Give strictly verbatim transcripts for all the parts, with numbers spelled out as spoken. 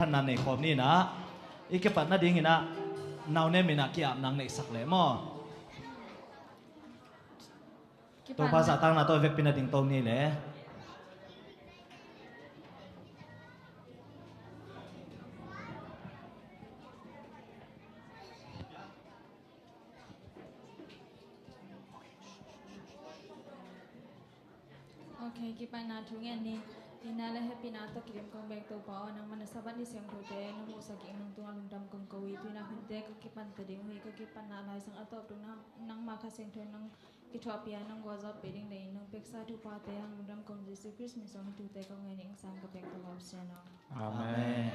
Phatna nei khawm ni in ah, i kipat nadingin ah naunem in ah ki-ap nang neihsak leh maw? Topa zahtakna tawh i vekpi nading to ni le. Ok, kipatna thu ngen ni. Itna le hehpihna tawh kidim kong beng Topa aw, nangmah na Sabbath ni siangthote nong muhsak in nong tungah lungdam kong ko hi. Tu-in ah hunte ka kipan ta ding uh hi. Ka kipatna Lai Siangtho a tawp tung nangmah Kha Siangtho in nong kithuahpih a, nong gualzawhpih ding le in nong piaksa thuphate hang lungdam kong Jesu Khrist min suang hi. Thute kong ngen ing, sang ka pek Topa Pasian aw. Amen. Amen.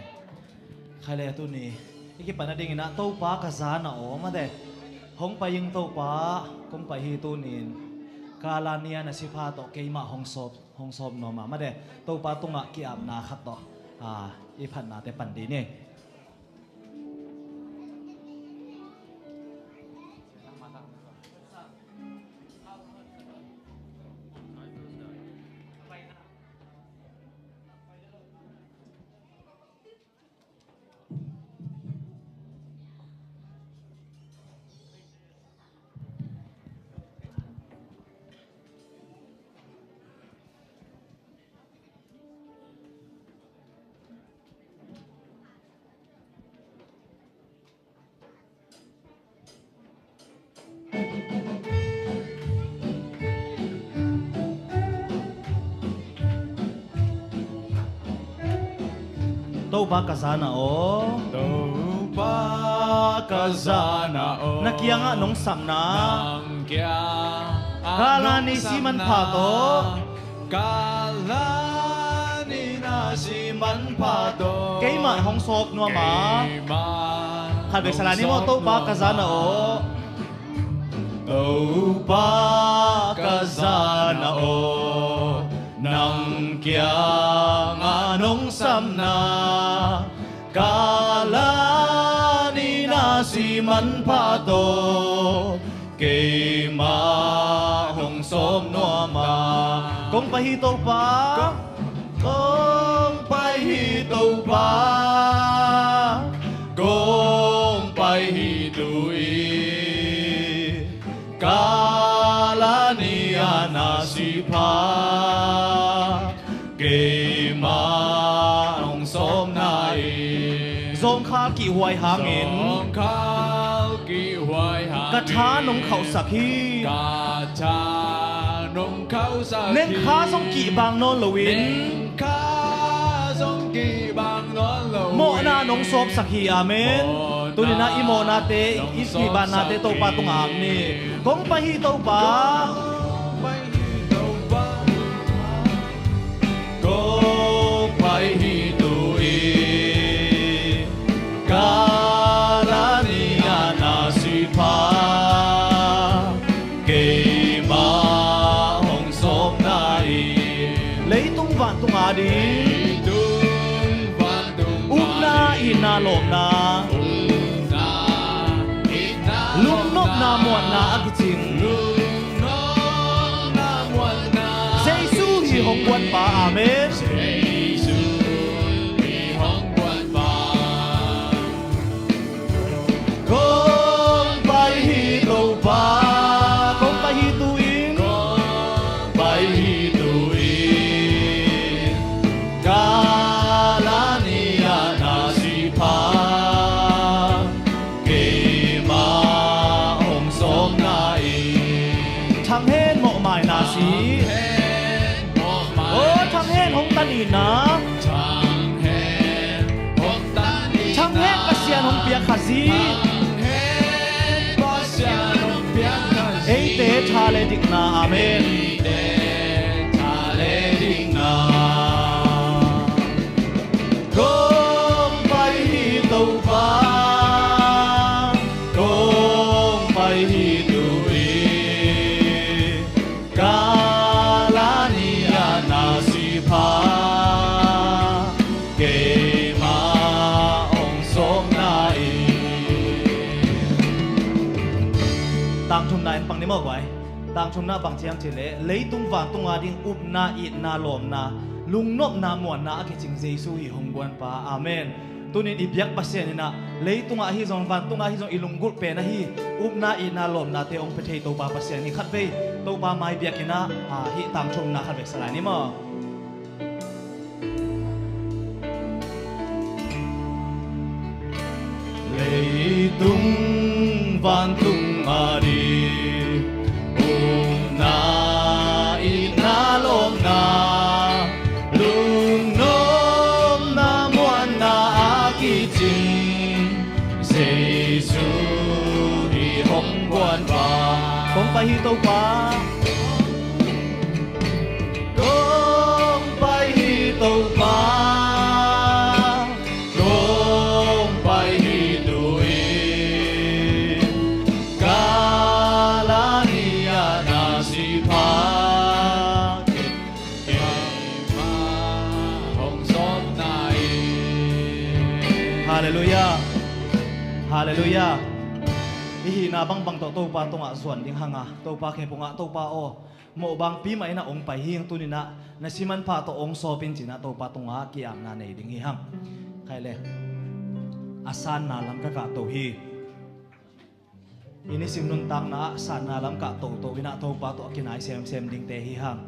Khai le tuni i kipat nadingin ah Topa ka za na aw, mate. Hong pai ing Topa, kong pai hi tuni-in. Kala ni a na sipha tawh keimah hong sawp, hong sawp nuam a, mate. Topa tungah ki-apna khat tawh, ah, i phatnate pan dih ni. Topa ka za na aw. Topa ka za na aw. Na kiangah nong sapna. Nang kiangah nong sapna. Kala ni si manpha tawh. Kala ni na si manpha tawh. Keimah hong sawp nuam a. Keimah. Khat vei sa lai ni maw, Topa ka za na aw. Topa ka za na aw, nang kiangah nong sapna, kala ni na si manpha tawh, keimah hong sawp nuam a. Kong pai hi Topa. Kong, kong pai hi Topa. Kong pai hi tu-in. Kala ni a na sipha, keimah hong sawpna in. Zawngkhal kihhuai hangin. Zawngkhal kihhuai hangin. Ka tha nong khauhsak hi. Ka tha nong khauhsak hi. Nengkha zong kihbang nawn loin. Nengkha zong kihbang nawn loin. Mawhna nong sawpsak hi. Amen. Mawhna nong sawpsak hi. Tuni-in ah i mawhnate, i kihbannate Topa tungah ap ni. Kong pai hi Topa. Kong pai hi Topa. Kong pai hi tu-in. Kala ni a na sipha, keimah hong sawpna in. Leitung vantung ading. Leitung vantung ading. Upna itna lawmna. Upna itna lawmna. Lungnopna muanna a kicing. Lungnopna muanna. Jesu hi hong guanpa. Amen. Jesu hi hong guanpa. Kong pai hi Topa. Kong pai hi tu-in. Kong pai hi tu-in. Kala ni a na sipha, keimah hong sawpna in. Thang hen mawhmaina si. Thang hen mawhmaina si. Oh, thang hen hong tan itna. Thang hen hong tan itna. Thang hen Pasian hong piak Khazih. Thang hen Pasian hong piak Khazih. Eite tha le dikna. Amen. Eite tha le dikna. Kong pai hi Topa. Kong pai hi tu-in. Kala ni a na sipha, keimah hong sawpna in. Tangthumna in pang ni maw guai. Tangthumna bang ci hiam cih leh, leitung vantung ading upna itna lawmna, lungnopna muanna a kicing Jesu hi hong guanpa. Amen. Tunin i biak Pasian in ah leitungah ahi zong, vantungah ahi zong i lunggulh pen ahi upna, itna, lawpnate hong pia thei Topa Pasian hi. Khatvei Topa mai biakinn ah, ah, hih tangthu omna khat veksa lai ni maw? Leitung vantung a ding upna, itna, lawpna, lungnuamna, muanna a kicing Jesu hi hong guanpa. Kong pai hi Topa. Kong pai hi Topa. Kong pai hi tu-in ka la hi a, na si pha keimah hong sawmna hi. Halleluiah. Halleluiah. I hihna bangbang tawh Topa tungah zuan ding hang a, Topa khe pungah, Topa aw, mawhbangpi mah in ah hong pai hi hang, tuni-in ah na simanpha tawh hong sawp in ci-in ah Topa tungah ki-apna nei ding hi hang. Khai le, a sanna lam ka kahto hi. I nisim nuntakna ah sanna lam kahtoto in ah Topa tawh a kinai semsem dingte hi hang.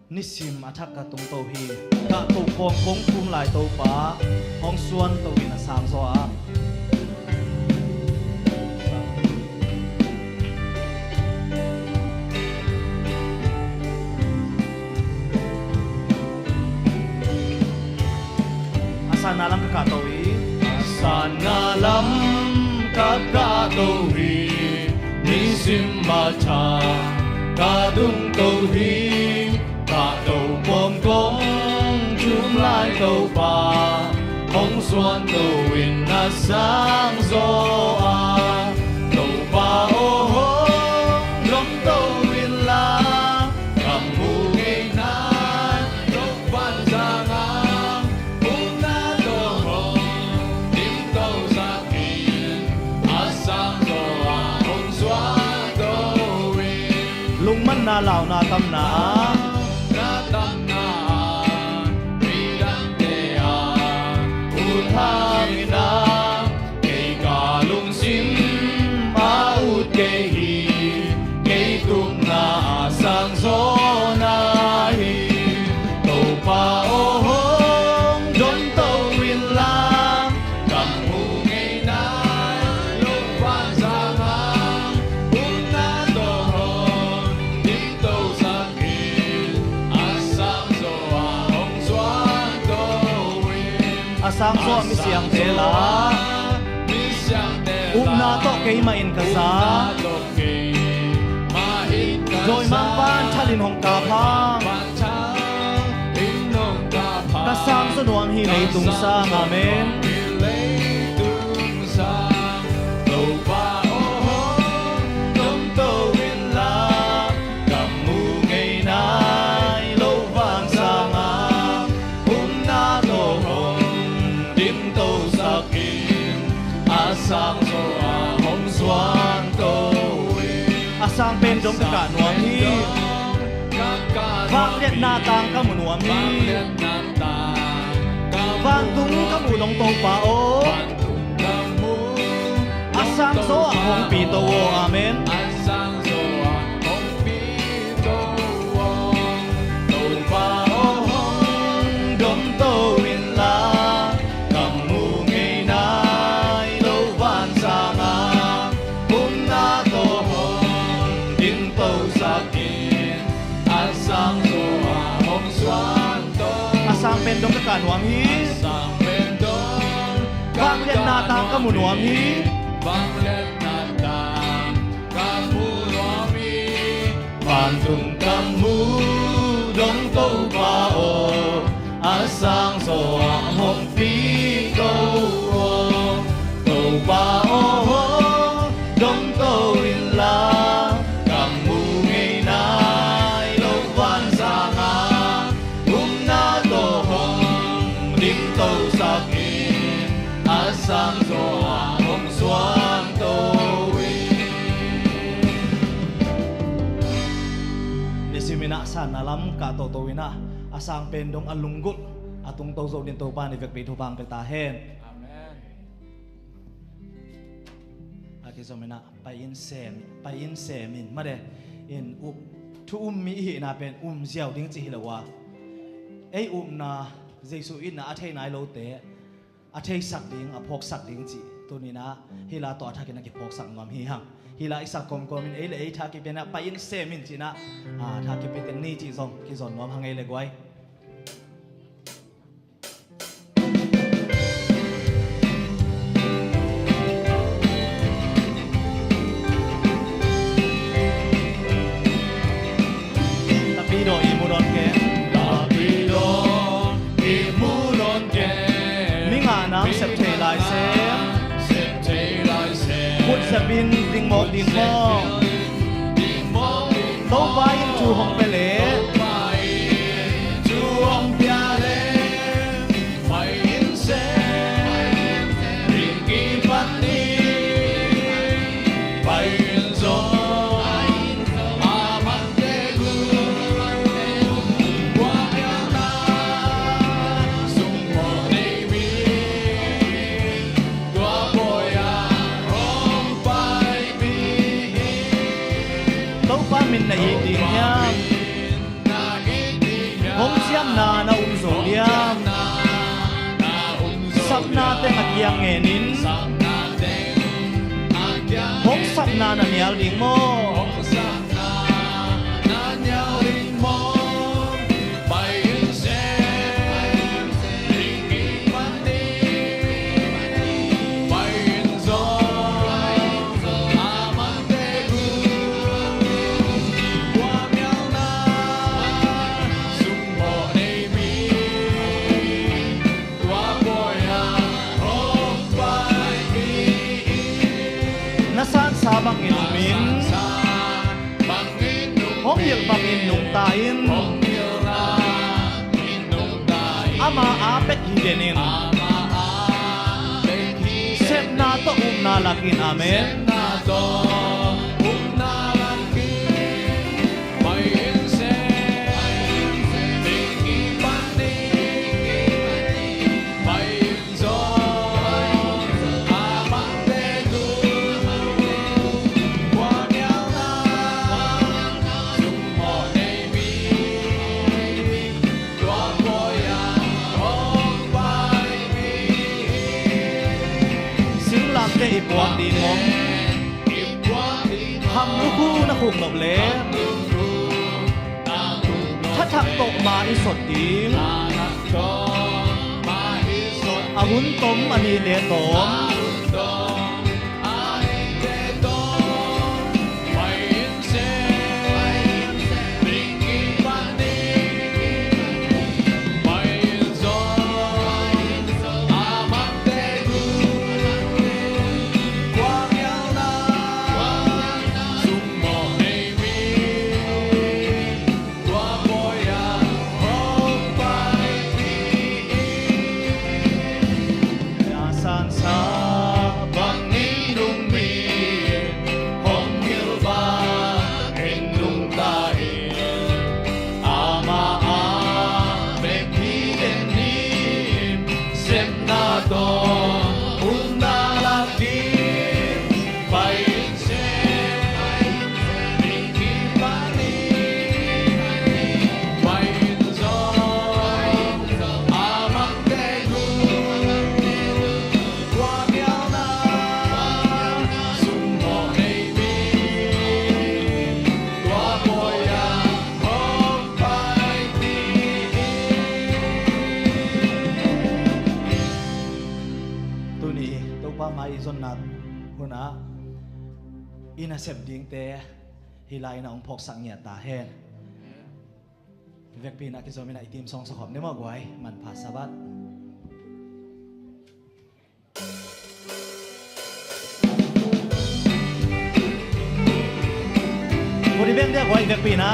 Nisim a thak ka tungto hi. Kahto kawm kong tum lai Topa, hong suanto in a sangzaw ah. A sanna lam ka kahto hi. A sanna lam ka kahto hi. Nisim a thak ka tungto hi. Kahto kawm kong tum lai Topa, hong suanto in a sangzaw ah. Topa aw, hong domto in la, ka mu ngei nai lo vansang ah. Upna tawh hong dimtosak in, a sangzaw ah hong suanto in. Lungmanna launa tamna ah, na tamna ah, midangte a ut hangin ah, kei ka lungsim a ut kei hi. Kei tungah a sangzaw na hi. Topa aw, hong domto in la, ka mu ngei nai lo vansang ah. Upna tawh hong dimtosak in, a sangzaw ah hong suanto in. A sangzaw ah misiangthe la, upna tawh keimah in ka za. Dawimangpa'n thalin hong kap hang. Ka sangzaw nuam hi leitung sang. Amen. Topa aw, hong domto in la, ka mu ngei nai lo vansang ah. Upna tawh hong dimtosak in, a sangzaw ah hong suanto in. A sang pen dong ka kah nuam hi. Vangliatna tang ka mu nuam hi. Vantung ka muh dong Topa aw, a sangzaw ah hong pito aw. Amen. Topa aw, hong domto in la, ka mu ngei nai lo vansang ah. Upna tawh hong dimtosak in, a sangzaw ah hong suanto. A sang pen dong ka kah nuam hi. Vangliatna tang ka mu nuam hi. Vantung ka mu dong Topa aw, a sangzaw ah hong pito aw. Topa aw, hong domto in la, ka mu ngei nai lo vansang ah. Upna tawh hong dimtosak in, a sangzaw ah hong suanto in. Nisim in ah sanna lam kahtoto in ah, a sang pen dong a lunggulh, a tungto zo dingin Topa in i vekpi thupha hong pia ta hen. Amen. A kizom in ah, pai in sem, pai in sem in, mate, in up, thu um mi i hihna pen um ziau ding cih hi lo a, ei upna, Jesu itna a thei nai lote a theisak ding, a phawksak ding cih tuni-in ah hih la tawh a thakin a kiphawksak nuam hi hang. Hih la i sak kawmkawm in ei le ei tha kipia in ah, pai in sem in ci-in ah, a, tha kipia teng ni cih zong kizom nuam hang ei le guai. Tapidaw ihmu dawn keng. Tapidaw ihmu dawn keng. Mi ngah nang sep thei lai sem. Sep thei lai sem. Khut sep in ding mawk ding mawk. Topa in thu hong pia leh. Topa in thu hong pia leh. Pai in sem, ring kipan ni. Pai in zong, a mangte gu. Kua pialna, sung mawh nei mi. Tua pawi-ah hong pai mi hi. Topa min na it ding hiam? Hong siamna na um zo diam? Sapna teng a kiang ngenin. Hong sapna na nial ding maw? Na sansa bangin um in. Hong hilh bangin nungta in. Ama a pek hi den in. Sepna tawh upna lakin, amen. Singlamteh i puak ding om. Ham lukhu na khuk nop leh. Thathak tawh ma i sot ding. A hun tom a nih le tom. Tuni Topa mai i zonna hunah i nasep dingte hih lai-in a hong phawksak ngiat ta hen. Vekpi-in a kizom in a i team song sa khawm ni maw guai. Manpha Sabbath. Kut i beng dia guai, vekpi-in a.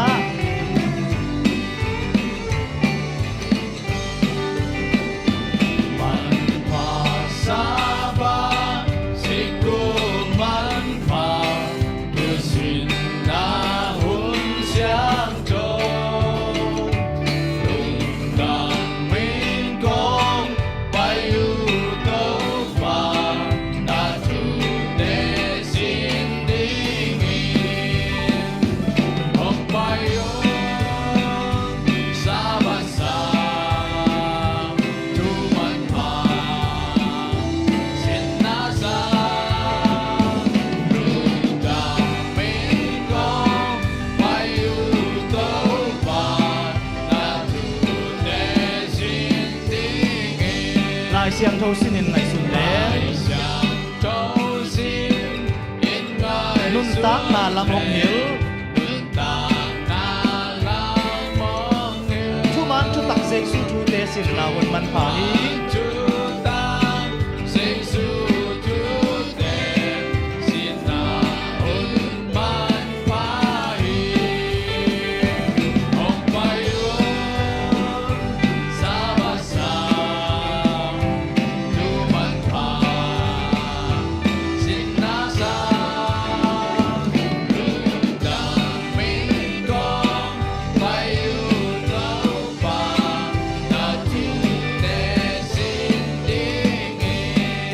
Lai Siangtho sinin ngaihsun le nuntakna lam hong hilh thuman thutak Jesu thute sinna hun manpha hi.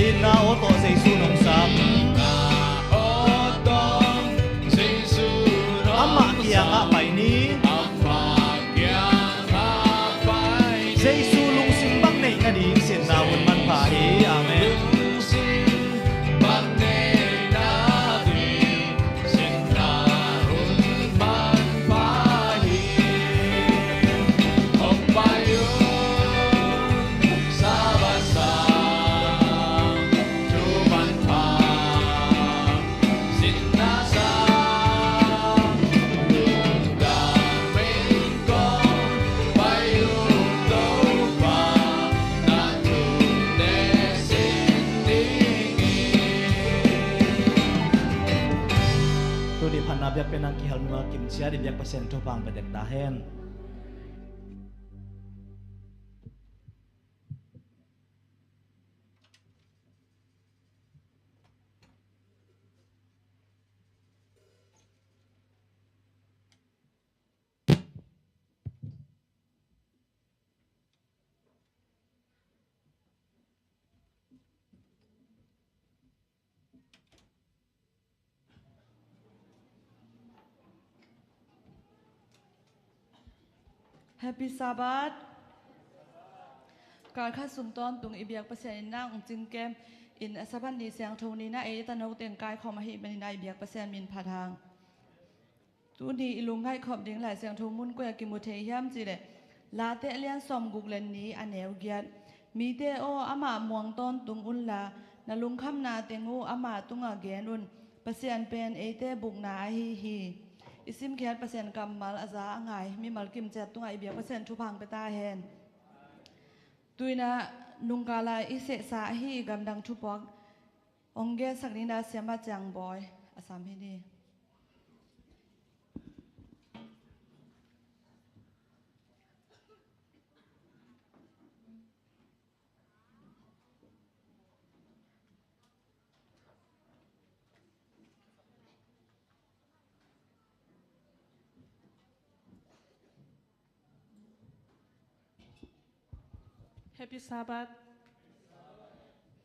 Itna aw tawh Jesu nong sam. Amah kiangah pai ni. Jesu lungsim bang neih nading sinna hun manpha hi. Amen. Tuni phatna biakpiakna kihel mimal kim ciat i biak Pasian thupha hong pia tek ta hen. Happy Sabbath. Kal khat sung tawntung i biak Pasian in nang ung cingkem in a Sabbath ni siangtho ni-in ei a tanote in kaikhawm ahih manin a i biak Pasian min phat hang. Tuni i lungngaih khop ding Lai Siangtho mun koi-ah kimu thei hiam cih leh Late alian sawmguk le nih, aneu giat. Mite aw, amah muang tawntung unla, na lungkhamna teng uh ama tungah gen un. Pasian pen eite bukna ahi hi. I simkhiat Pasian kammal a za a ngai mimal kim ciat tungah i biak Pasian thupha hong pia ta hen. Tu-in ah nungkala i sehsa ahi i gamdang thupuak hong gensak dingin ah Siamah Ciang Bawi a sam hi ni. Happy Sabbath.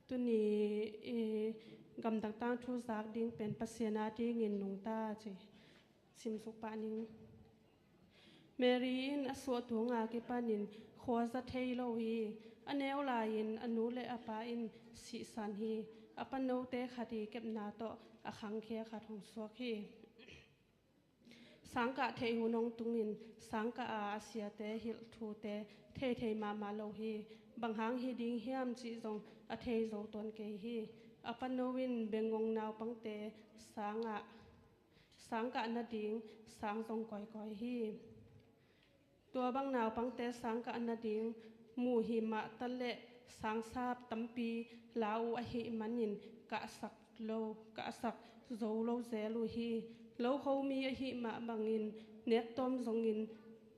Tuni i gamdang tangthu zak ding pen Pasian a dingin nungta ci simsuk pah ning. Mary in a suahtung a kipanin khua za thei lo hi. A neu lai-in a nu le a pa in sihsan hi. A panote khat i kepna tawh a khangkhia khat hong suak hi. Sangkah theih hun hong tungin sangkah a a siate hilh thute thei thei mahmah lo hi. Bang hang hi ding hiam cih zong a thei zo tuan kei hi. A pano in bengong naupangte sangah sangkah nading sang zong kawikawi hi. Tua bang naupangte sangkah nading muh hi mah ta leh sangsap tampi la uh ahih manin kahsak lo, kahsak zo lo zel uh hi. Lokho mi ahih mah bangin nektawm zongin,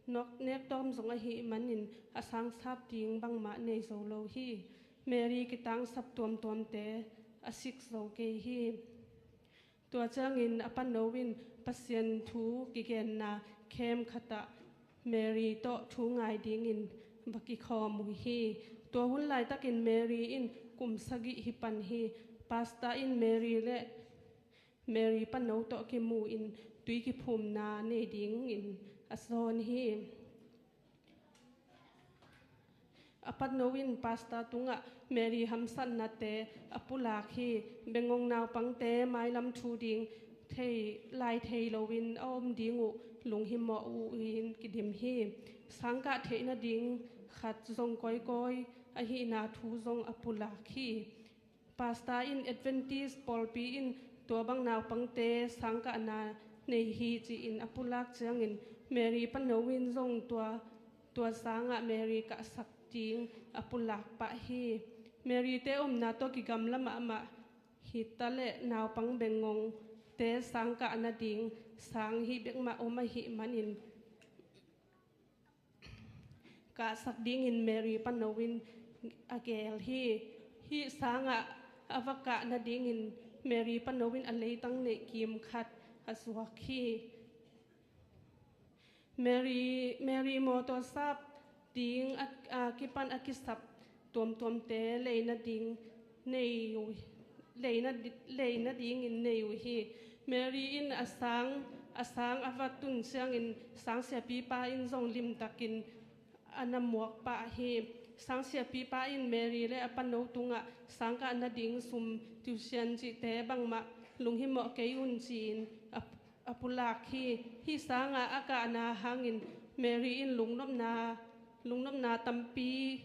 nok, nektawm zong ahih manin a sangsap ding bangmah nei zo lo hi. Mary kitangsap tuamtuamte a sik zo kei hi. Tua ciangin a pano in Pasian thu kigenna camp khatah Mary tawh thu ngai dingin va kikhawm uh hi. Tua hun laitakin Mary in kum sagih hi pan hi. Pastor in Mary le Mary pano tawh kimu-in tui kiphumna nei dingin a sawn hi. A pano in pastor tungah Mary hamsatnate a pulak hi. Bengong naupangte mailam thu ding thei, lai thei loin a om ding uh lunghimawh uh in kidim hi. Sangkah theih nading khat zong kawikawi ahihna thu zong a pulak hi. Pastor in Adventist pawlpi in tua bang naupangte sangkahna nei hi ci-in a pulak ciangin Mary pano in zong tua, tua sangah Mary kahsak ding a pulak pah hi. Mary te omna tawh kigamla mahmah hi ta leh naupang bengngong te sangkah nading sang hih bek mah om ahih manin kahsak dingin Mary pano in a geel hi. Hih sangah a va kah nadingin Mary pano in a leitang neih kim khat a zuak hi. Mary, Mary mawtaw sap ding a, a kipan a kisap tuamtuamte lei nading nei uh, lei na, lei nadingin nei uh hi. Mary in a sang, a sang a va tun ciangin sangsiapipa in zong limtakin a na muak pah hi. Sangsiapipa in Mary le a pano tungah sangkah nading sum, tuition cihte bangmah lunghimawh kei un ci-in a, a pulak hi. Hih sangah a kahna hangin Mary in lungnopna, lungnopna tampi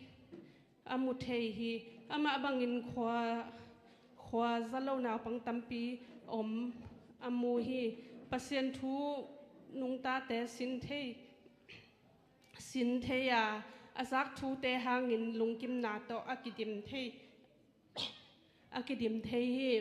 a mu thei hi. Amah bangin khua, khua za lo naupang tampi om a mu hi. Pasian thu nungtate sin thei, sin thei a, a zak thute hangin lungkimna tawh a kidim thei, a kidim thei hi.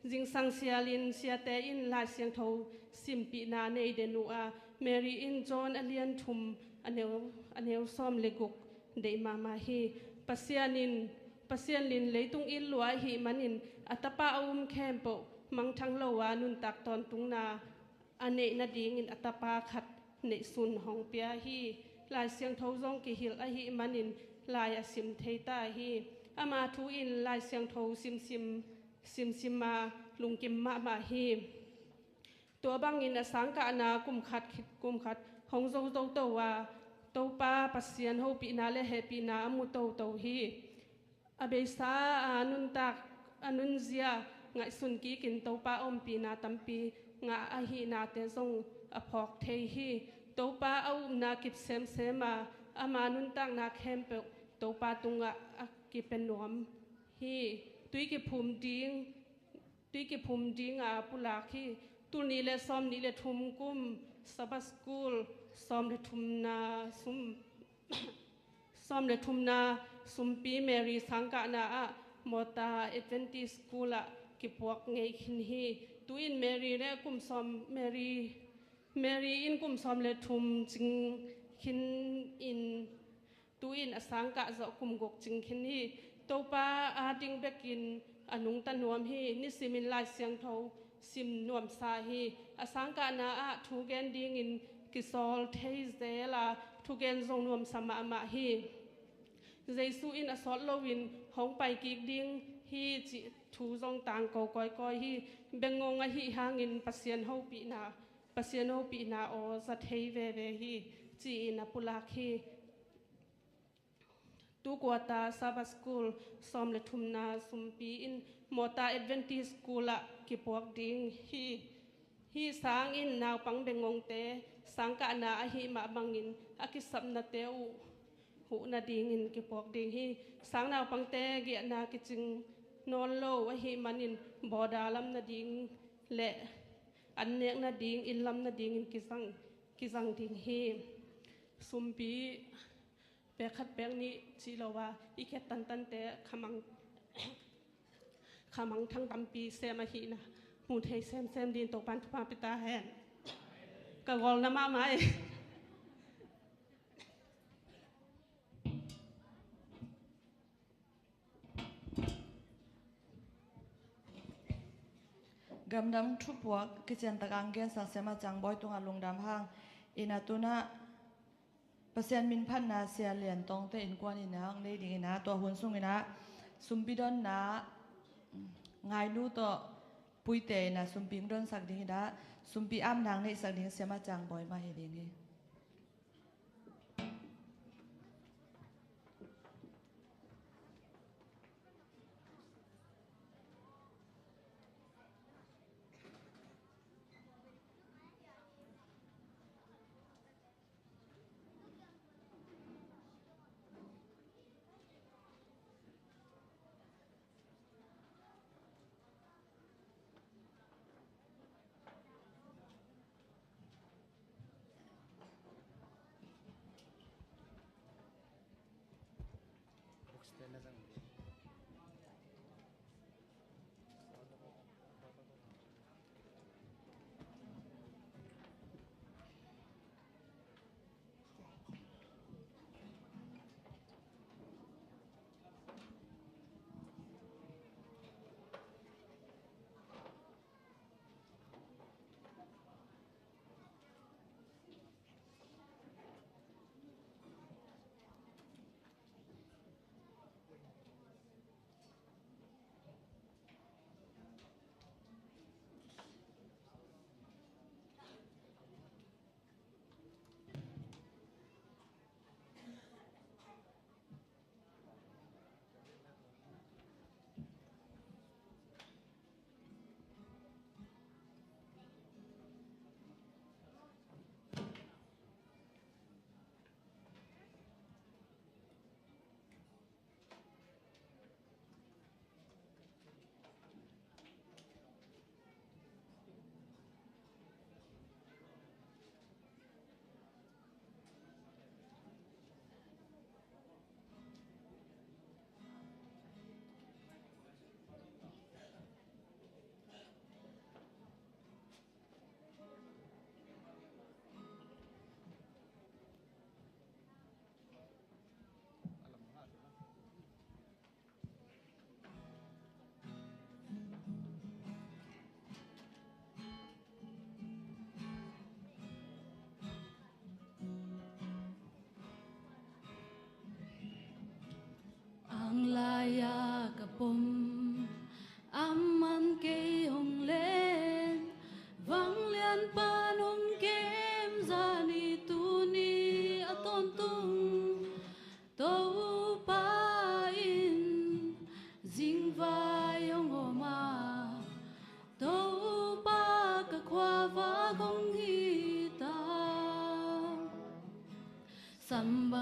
Zingsang sialin siate in Lai Siangtho simpihna nei den uh a, Mary in John a lian thum a neu, a neu sawm le guk deih mahmah hi. Pasian in, Pasian in leitung it lua ahih manin a tapa a um khempeuh mangthang lo a nuntak tawntungna a neih nadingin a tapa khat neihsun hong pia hi. Lai Siangtho zong kihilh ahih manin lai a sim thei ta hi. Ama thu in Lai Siangtho simsim, simsim a lungkim mahmah hi. Tua bangin a sangkahna kum khat khit kum khat hong zo zoto a, Topa Pasian hopihna le hehpihna a mu toto hi. A beisa a nuntak, a nunzia ngaihsun kikin Topa ompihna tampi ngah ahihnate zong a phawk thei hi. Topa a upna kip semsem a, ama nuntakna khempeuh Topa tungah a kipia nuam hi. Tui kiphum ding, tui kiphum ding a pulak hi. Tul nih le sawm nih le thum kum Sabbath School sawm le thumna sum, sawm le thumna sumpi Mary sangkahna ah Mawta Adventist School ah kipuak ngei khin hi. Tu-in Mary le kum sawm, Mary, Mary in kum sawm le thum cing khin in, tu-in a sangkah zawh kum guk cing khin hi. Topa a ding bekin a nungta nuam hi. Nisimin Lai Siangtho sim nuamsa hi. A sangkahna ah thu gen dingin kisawl thei zel a, thugen zong nuamsa mahmah hi. Jesu in a sawt loin hong pai kik ding hi cih thu zong tangko kawikawi hi. Bengngong ahih hangin Pasian hopihna, Pasian hopihna aw za thei veve hi, ci-in a pulak hi. Tu quarter Sabbath School sawm le thumna sumpi in Mawta Adventist School ah kipuak ding hi. Hih sang in naupang bengngongte sangkahna ahih mah bangin a kisapnate uh huh nadingin kipuak ding hi. Sang naupangte giahna kicing nawn lo ahih manin bawda lam nading le an nek nading, inn lam nadingin kizang, kizang ding hi. Sumpi pek khat pek nih cih lo a, i khet tantante khamang, khamang thang tampi sem ahihna mu thei semsem dingin Topan thupha pia ta hen. Ka gawlna mahmah e. Gamdang thupuak kiciantak ang gen sak Siama Cang Bawi tungah lungdam hang. Ina tuna Pasian min phatna Sia Lian Tawngte innkuan ina ang nei ding ina, tua hun sung ina sumpi donna Ngainu tawh Puite ina sumpi hong donsak ding ina, sumpi apna ang neihsak ding Siama Cang Bawi mah hi ding hi.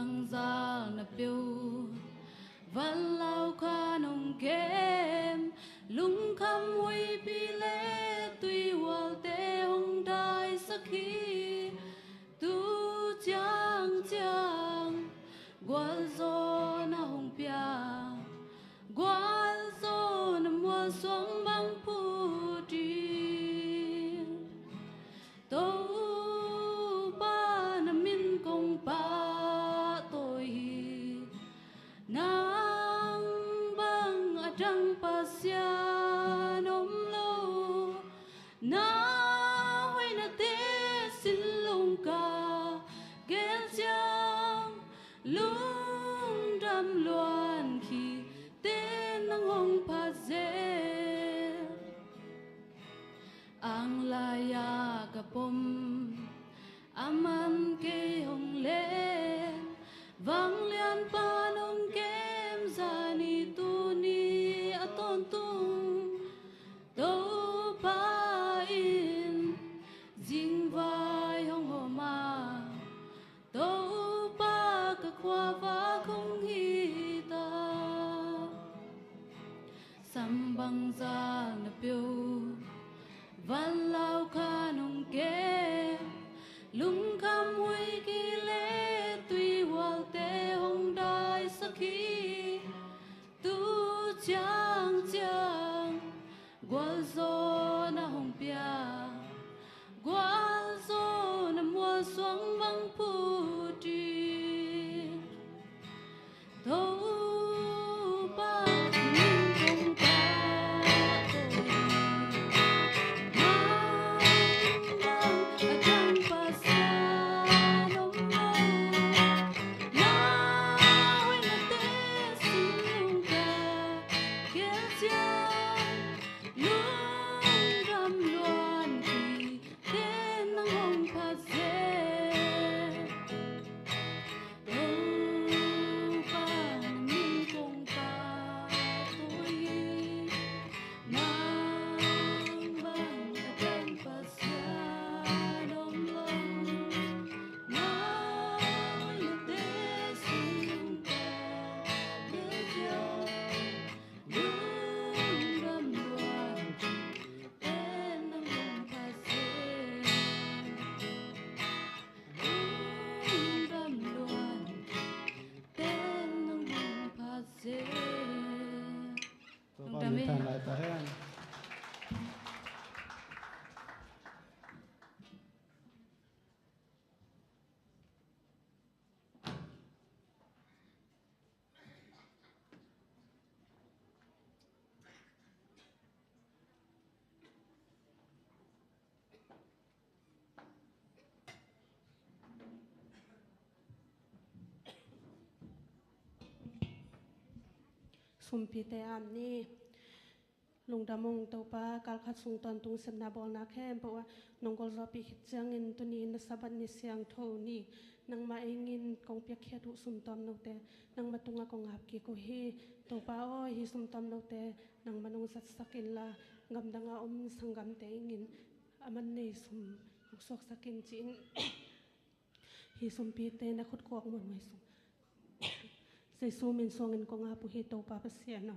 Bangzah na peuh, van lau kha nong kem, lungkham huipi le tuihualte hong daisak hi. Tu ciangciang gualzawhna hong pia, gualzawhna mualsuang bang phut ding. Topa na min kong pahtawi hi. Nang bang a dang Pasian om lo. Na hoihnate sin lungka gel ciang, lungdam luan khite nang hong phat zel. Ang lai-a ka pom, a man kei hong len, vanglianpa'n hong kem, zani tuni a tawntung Topa in zingvai hong hawm a, Topa ka khuavak hong hi ta. Sam bangzah na peuh, van lau kha nong kem, lungkham huipi le tuihualte hong daisak hi. Tu ciangciang gualzawhna hong pia, gualzawhna mualsuang bang phut ding. Topa min kong pahtawi hi. Nang bang a dang Pasian om lo. Na hoihnate sin lungka gel ciang, lungdam luan khite nang hong phat zel. Topa na min kong pahtawi hi. Nang bang a dang Pasian om lo. Na hoihnate sin lungka gel ciang, lungdam luan khite nang hong phat zel. Lungdam luan khite nang hong phat zel. Topa lungdam min hi. Thang lai ta hen. Sumpite am ni. Lungdam ung Topa, kalkhat sung tawntung sepna bawlna khempeuh ah nong gualzawhpih khit ciangin tuni in na Sabbath ni siangtho ni, nangmah ei ngin kong piakkhiat uh sum tawmnote nangmah tungah kong ap kik uh hi. Topa aw, hih sum tawmnote nangmah nong zatsak inla, gamdang a om sanggamte ei ngin a man nei sum hong suaksak in ci-in hih sumpite na khut kuak muanhuai sung Jesu min suangin kong ap uh hi, Topa Pasian aw.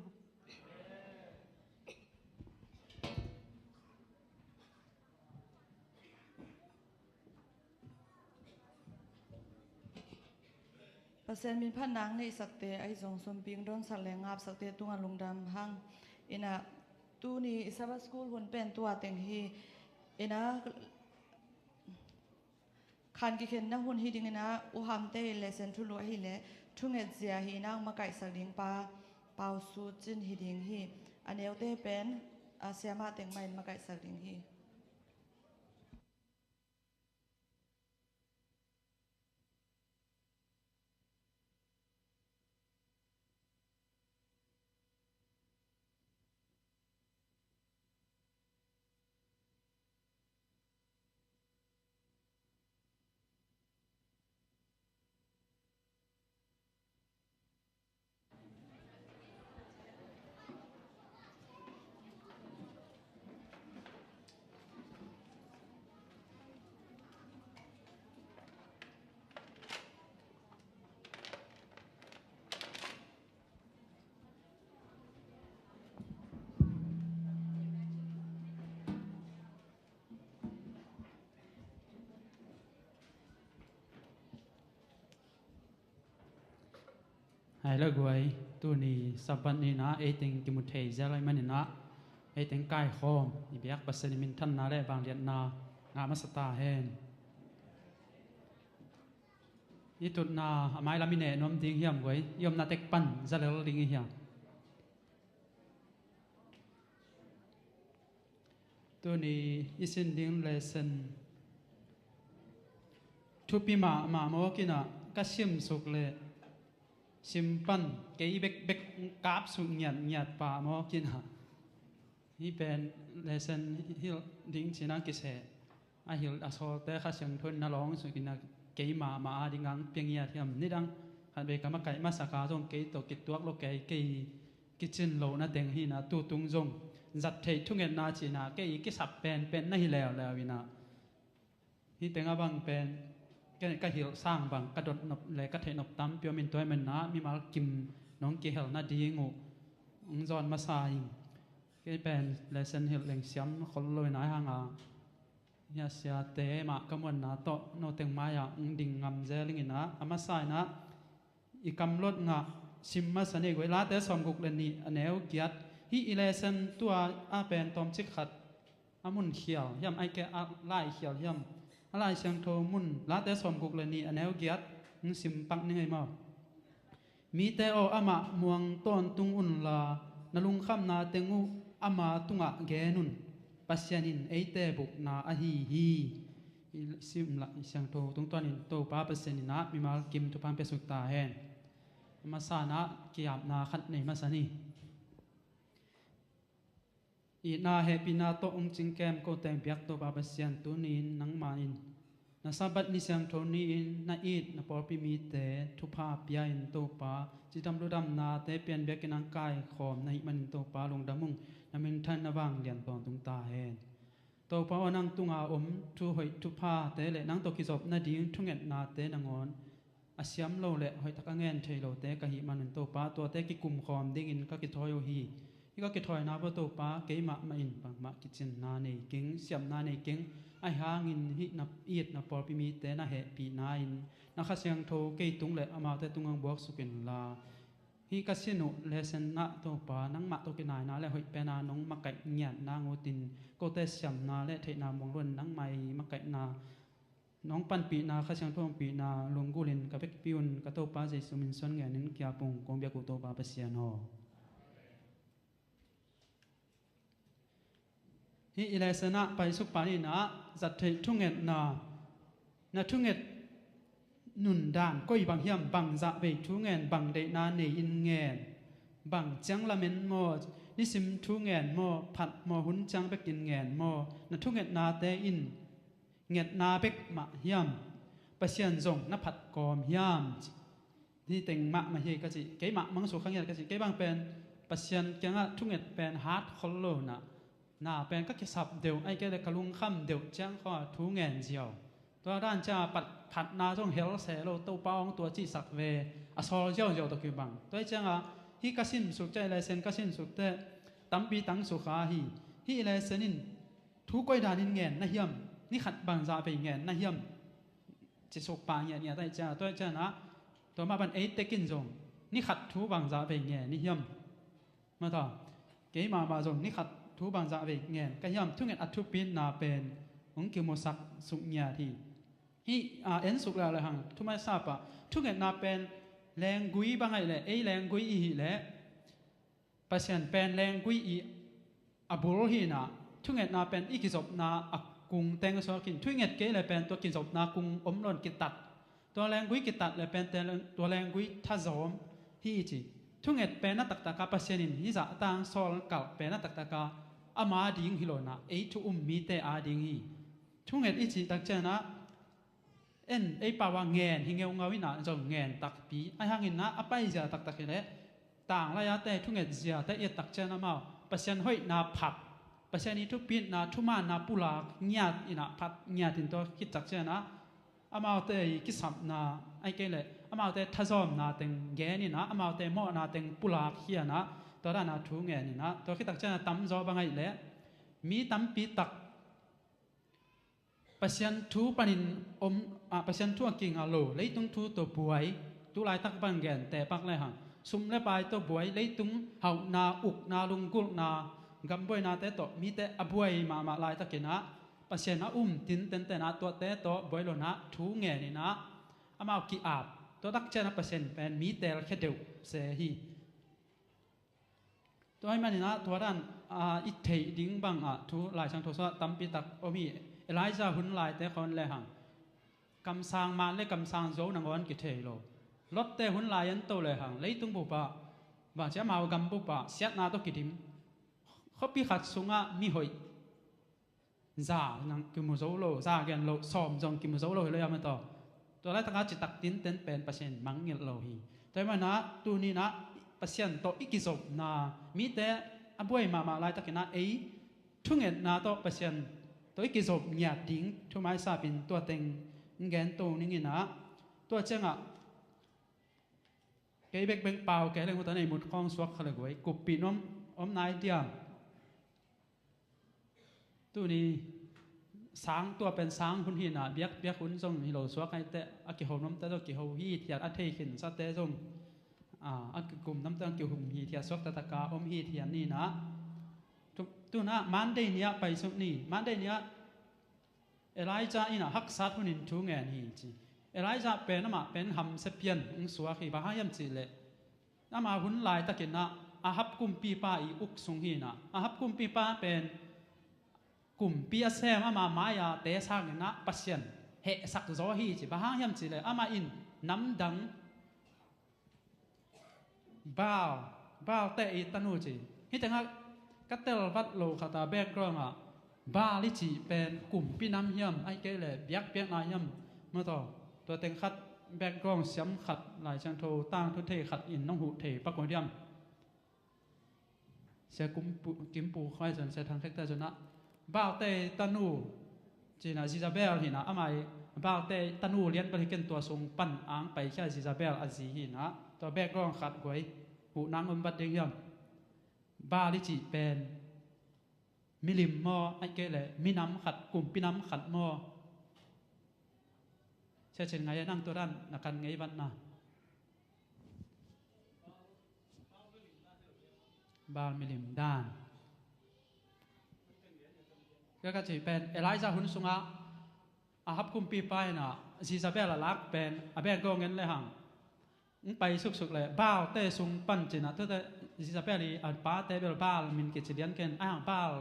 Pasian min phatna neihsakte ahi zong sumpi hong dawnsak le ngapsakte tungah lungdam hang. Inah tuni i Sabbath School hun pen tua teng hi. Inah khan kikhenna hun hi dingin ah, U Hamte i lesson thulu ahih leh thungetzia hi inah makaihsak ding pa Pau Su Cin hi ding hi. A neute pen a siamah teng mah in makaihsak ding hi. Ai le guai, tuni Sabbath ni-in ah ei teng kimu thei zel ahih manin ah ei teng kaikhawm i biak Pasian i minthanna le vangliatna ngah masa ta hen. I tutna a mailam i neh nuam ding hiam guai? I omna tek pan zalel ding i hiam? Tuni i sin ding lesson thupi mahmah mawk in ah, ka simsuk leh sim pan kei bekbek kapsuk ngiatngiat pah mawk in ah, hih pen lesson hilh ding ci-in ah kiseh a hilh a sawlte Kha Siangtho in na lawng suk in ah, kei mahmah a ding ang pia ngiat hiam? Nidang khatvei ka makaih masak a zong kei tawh kituak lo kei, kei kicin lohna teng hi-in ah, tutung zong zat theih thungetna ci-in ah kei kisap penpen na hi leuleu in ah, hih teng a bang pen ka, ka hilh sang bang ka dot nop le ka theih nop tampi om in, tua ahih manin ah mimal kim nong kihel nading uh hong zawn masa ing. Kei pen lesson hilh leng siam khol lo in ah, ahih hang a hih a siate mah ka muanna tawh no teng mai-ah hong ding ngam zel ing in ah, a masa in ah i kamlot ngah sim masa ni guai. Late sawmguk le nih a neu giat. Hih i lesson tua a pen tawmcik khat a mun khial hiam, ahih kei a lai khial hiam? A Lai Siangtho mun, Late sawmguk le nih a neu giat hong sim pak ning ei maw? Mite aw, amah muang tawntung unla, na lungkhamna teng uh ama tungah gen un. Pasian in eite bukna ahi hi. I sim lah i siangtho tungtawnin Topa Pasian in ah mimal kim thupha hong piasuk ta hen. A masa in ah ki-apna khat nei masa ni. Itna hehpihna tawh hong cingkem kote biak Topa Pasian, tuni-in nangmah in na Sabbath ni siangtho ni-in na it na pawlpi mite thupha pia-in, Topa, cidam ludamnate pianbiakin hong kaikhawm na hih manin, Topa, lungdam ung. Na minthan na vanglian tawntung ta hen. Topa aw, nang tunga om thu hoih thuphate le nang tawh kizop nading thungetnate nangawn a siam lo le hoihtak a ngen thei lote ka hih manin, Topa, tuate kikumkhawm dingin ka kithawi uh hi. Hih ka kithawina pawl, Topa, keimah mah in bangmah kicinna nei keng, siamna nei keng. Ahih hangin hih na it na pawlpi mite na hehpihna in na Kha Siangtho kei tung le amaute tungah buaksuk inla, hih ka sin uh lesson ah, Topa, nangmah tawh kinaina le hoih pena nong makaih ngiat nang utin, kote siamna le theihna muang loin nangmah i makaihna nong panpihna, Kha Siangtho hong pihna lunggulhin ka vekpi un, ka Topa Jesu min suang ngenin ki-ap ung, kong biak uh Topa Pasian aw. Hih i lesson ah paisuk pan in ah, zat theih thungetna, na thunget nundan koi bang hiam? Bang zahvei thu ngen, bang deihna nei-in ngen, bang ciang lamen maw, nisim thu ngen maw, phat maw, hun ciang bekin ngen maw? Na thungetnate in ngetna bek mah hiam? Pasian zong na phat kawm hiam? Hih teng mahmah hi ka cih, keimah mangsu kha ngiat ka cih. Kei bang pen Pasian kiangah thunget pen hat khol lo in ah, na pen ka kisap deuh, ahih kei leh ka lungkham deuh ciang khaw thu ngen ziau. Tua dan ciang a phat, phatna zong hel se lo, Topa aw, tua cihsak ve, a sawl ziauziau tawh kibang. Tua hi ciang a, hih ka simsuk ciang, lesson ka simsuk teh tampi tang sukha hi. Hih lesson in thu koi danin ngen na hiam? Ni khat bang zahvei ngen na hiam? Ci suk pah ngiatngiat ahih ciang, tua ahih ciang ah, tua mah bang ei tekin zong ni khat thu bang zahvei ngen i hiam? Mata, kei mahmah zong ni khat thu bang zahvei ngen ka hiam? Thunget a thupitna pen hong kimusak suk ngiat hi. Hih, a, en suk leuleu hang, thumaisap ah, thungetna pen lenggui bang ahih leh, ei lenggui i hih leh, Pasian pen lenggui i a bul hi in ah, thungetna pen i kizopna a kung teng suakin, thunget kei leh pen tua kizopna kung om loin kitat. Tua lenggui kitat leh pen te, tua lenggui thazawm hi i ci. Thunget pen a taktak a Pasian in hih zah a tang sawl kalh pen a taktak a ama ding hi lo in ah, ei thu um mite a ding hi. Thunget i cih tak ciang ah, en, ei pau a ngen hi ngeungau in ah, zong ngen takpi. Ahih hangin ah, a paizia taktak hi leh, tanglai a te thunget zia te i et tak ciang amau Pasian hoihna phat, Pasian i thupitna, thumaanna pulak ngiat in ah, phat ngiat in tua khit tak ciang ah, amaute i kisapna, ahih kei leh amaute thazawmna teng gen in ah, amaute mawhna teng pulak khia in ah, tua dan a thu ngen in ah, tua khit tak ciang a tamzaw bang ahih leh, mi tampi tak Pasian thu panin om, ah, Pasian thu a kingah lo, leitung thu tawh buai, tu laitak bang gen teh pak lehang, sum le pai tawh buai, leitung hauhna, ukna, lunggulhna, gambuainate tawh mite a buai mahmah laitakin ah Pasian a um tinten tenah tuate tawh buai lo-in ah thu ngen in ah amau ki-ap. Tua tak ciangin ah Pasian pen mi teelkhia deuh se hi. Tua ahih manin ah tua dan, aa, i theih ding bangah thu Lai Siangtho sungah tampi tak om hi. Elijah hun laite khawng lehang kamsang man le kamsang zo nangawn kithei lo. Lot-te hun lai en to lehang leitung bup ah, bangci amau gam bup ah siatna tawh kidim. Khuapi khat sungah mihoih za nang kimu zo lo, za gen lo, sawm zong kimu zo lo hi lo hiam a tawh. Tua laitakah citak tinten pen Pasian mangngilh lo hi. Tua ahih manin ah tuni-in ah Pasian tawh i kizopna, mite a buai mahmah laitakin ah ei thungetna tawh Pasian tawh i kizop ngiat ding thu maisapin tua teng gen to ning in ah, tua ciangah kei bekbek pau kei leng huta nei mut khawng suak kha le guai, kuppih nuam om nai diam? Tuni sang, tua pen sang hun hi-in ah biakpiak hun zong hi lo suak ahi teh, a kiho nuamte zong kiho hithiat, a thei khinsate zong, a, a kikum nuamte zong kihum hithiat suak taktak a om hithiat ni-in ah. Tu, tu-in ah Monday ni-ah paisuk ni, Monday ni-ah Elijah in ah haksat hunin thu ngen hi ci. Elijah pen amah pen hamsia pian hong suak hi, bang hang hiam cih leh ama hun laitakin ah Ahab kumpipa i uk sung hi-in ah, Ahab kumpipa pen kumpi a sem ama mai-a te sangin ah Pasian hehsak zaw hi ci. Bang hang hiam cih leh amah in namdang Baal, Baal-te i tanu ci. Hih tengah ka telvat lo khat a background ah Baal i cih pen kumpi nam hiam, ahih kei leh biakpiakna hiam, maw taw. Tua teng khat background siam khat, Lai Siangtho tangthu thei khat in nong huh thei pak uh diam? Sia Kim Pu, Kim Pu khawng zong, Sia Thang Khek te zong ah Baal-te tanu ci-in ah Jezebel hi-in ah, amah i Baal-te tanu lian bel hi ken, tua sung pan ang paikhia Jezebel a zi hi-in ah, tua background khat guai huh nang om vat ding hiam? Baal i cih pen milim maw, ahih kei leh minam khat, kumpi nam khat maw? Sia Cin Ngai, nang tua dan na kan ngei vat na. Baal milim dan. Ka, ka cih pen Elijah hun sungah Ahab kumpipa in ah Jezebel a lak pen a background en lehang, hong pai suksuk leh Baal-te sung pan ci-in ah, tuate Jezebel i a pate bel Baal min kici lian ken, ahih hang Baal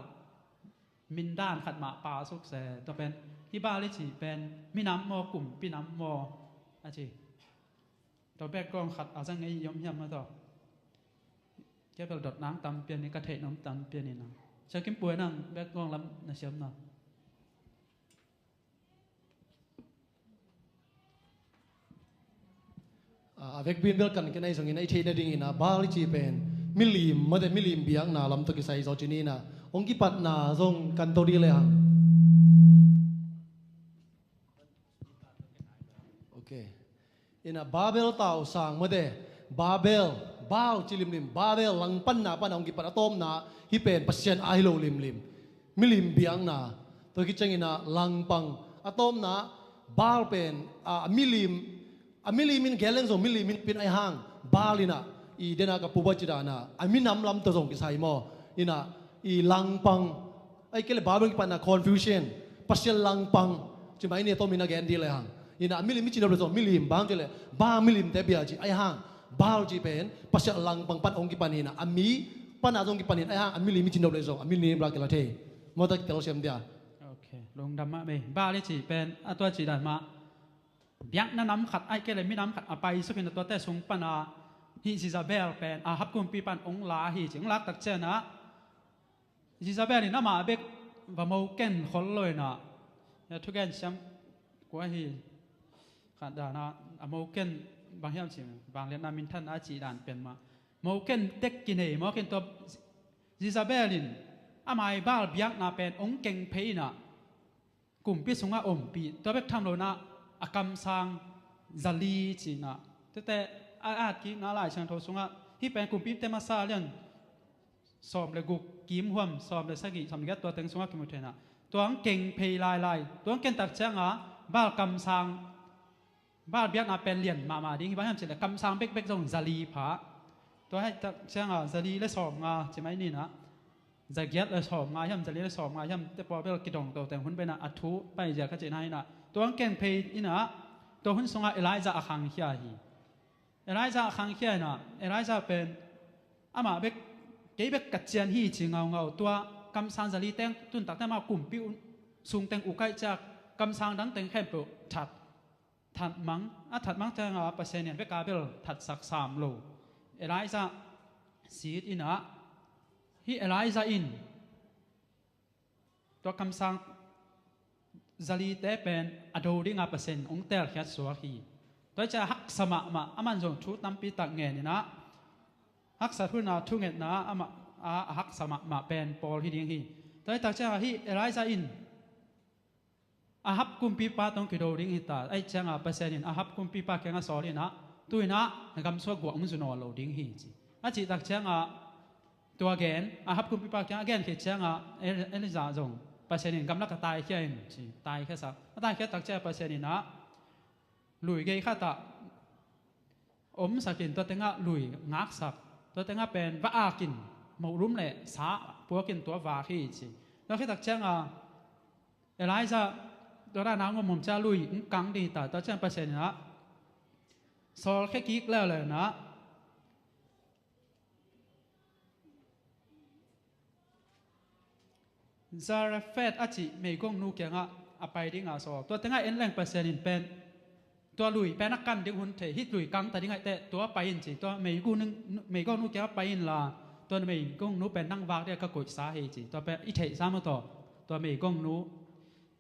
min dan khat mah pal suk se. Tua pen hih Baal i cih pen minam maw, kumpi nam maw, a ci. Tua background khat a za ngei i om hiam, maw taw. Kei bel dot nang tam pian hi, ka theih nop tam pian hi nang. Sia Kim Pu, nang background lam na siam na. A, a vekpi in bel kan ken ahi zongin, a i theih nadingin ah Baal i cih pen milim, mate, milim biakna lam tawh kisai zaw ci-in ah, hong kipatna zong kan to dih lehang. Ok. In ah Babel tausang, mate, Babel, Baal ci limlim, Babel langpanna pan ah hong kipat a tawpna, hih pen Pasian a hi lo limlim. Milim biakna, tua khit ciangin ah langpang, a tawpna, Baal pen, a, a milim, a milim in gen leng zong milim in pin, ahih hang Baal in ah, i den a ka pu ba ci dan ah, a minam lam tawh zong kisai maw. In ah, i langpang, ahih kei leh Baal bang kipatna confusion, Pasian langpang, ci mai ni, a tawpin a gen dih lehang. In ah a milim i ci nop leh zong milim, bang ci leh Baal milimte bia ci, ahih hang Baal cih pen Pasian langpang pan hong kipan in ah, a mi pan a zong kipan in, ahih hang a milim i ci nop leh zong a milim la kila thei. Maw taw, kitel siam dia. Ok, lungdam mah mei. Baal i cih pen a tua cih dan mah, biakna nam khat, ahih kei leh minam khat a pai suk in ah, tuate sung pan a hih Jezebel pen Ahab kumpipa in hong la hi ci. Hong lak tak ciangin ah Jezebel in amah bek va mo ken khol lo in ah, ya, thugen siam kua hi, khat dan ah a mo ken bang hiam cih, vangliatna minthanna a cih dan pen mah, mo ken tek kinei maw, ken tua Jezebel in amah i Baal biakna pen hong keng phei in ah, kumpi sungah ompih, tua bek tham lo in ah a kamsang za li ci-in ah. Tuate a, a atkikna Lai Siangtho sungah hih pen Kumpite Masa lian sawm le guk, kimhuam sawm le sagih, sawm le giat, tua teng sungah kimu thei in ah. Tua hong keng phei lailai, tua hong ken tak ciangin ah Baal kamsang, Baal biakna pen lian mahmah ding hi, bang hiam cih leh kamsang bekbek zong za li pha. Tua hih tak ciangah zali le sawmnga ci mai ni nah, zagiat le sawmnga hiam, zali le sawmnga hiam te pawl bel kidong to teng hun benah a thu paizia ka cihna hi nah, tua ang ken phei inah tua hun sungah Elijah a khangkhia hi. Elijah a khangkhia inah Elijah pen amah bek, kei bek ka cian hi ci ngaungau, tua kamsang zali teng tuntak teng amah kumpi sung teng ukaih ciak kamsang dang teng khempeuh that, that mang a, that mang ciangah Pasian in beka bel thatsak sam lo. Elijah sit inah hih Elijah in tua kamsang zalite pen a do dinga Pasian hong telkhiat suak hi. Tua hi ciah haksa mahmah, aman zong thu tampi tak ngen inah haksat huna thungetna amah a, a haksa mahmah pen pawl hi ding hi. Tua hi tak ciangah hih Elijah in Ahab kumpipa tawh kido ding hi ta. Aih ciangah Pasian in Ahab kumpipa kiangah sawl inah, tu inah na gamsuak guah hong zu nawn lo ding hi ci. A cih tak ciangah tua gen, Ahab kumpipa kiangah a gen khit ciangah El-, Elijah zong Pasian in gamlak a taikhia in ci, taikhia sak. A taikhia tak ciangah Pasian inah lui gei khatah omsakin tua tengah lui ngaksak, tua tengah pen va akin mohlum le sa puakin tua vak hi ci. Tua khit tak ciangah Elijah tua dana ngomhom cia lui hong kang ding hi ta. Tua ciang Pasian inah sawl khia kik leuleu inah Zarephath a cih meigongnu kiangah a pai dingah sawl. Tua tengah en leng Pasian in pen tua lui pen a kan ding hun thei, hih lui kangta ding aih teh tua pai in ci. Tua meigongnu, meigongnu kiangah pai inla, tua meigongnu pen nang vak dingah ka koihsa hi ci. Tua pen i theihsa maw tawh, tua meigongnu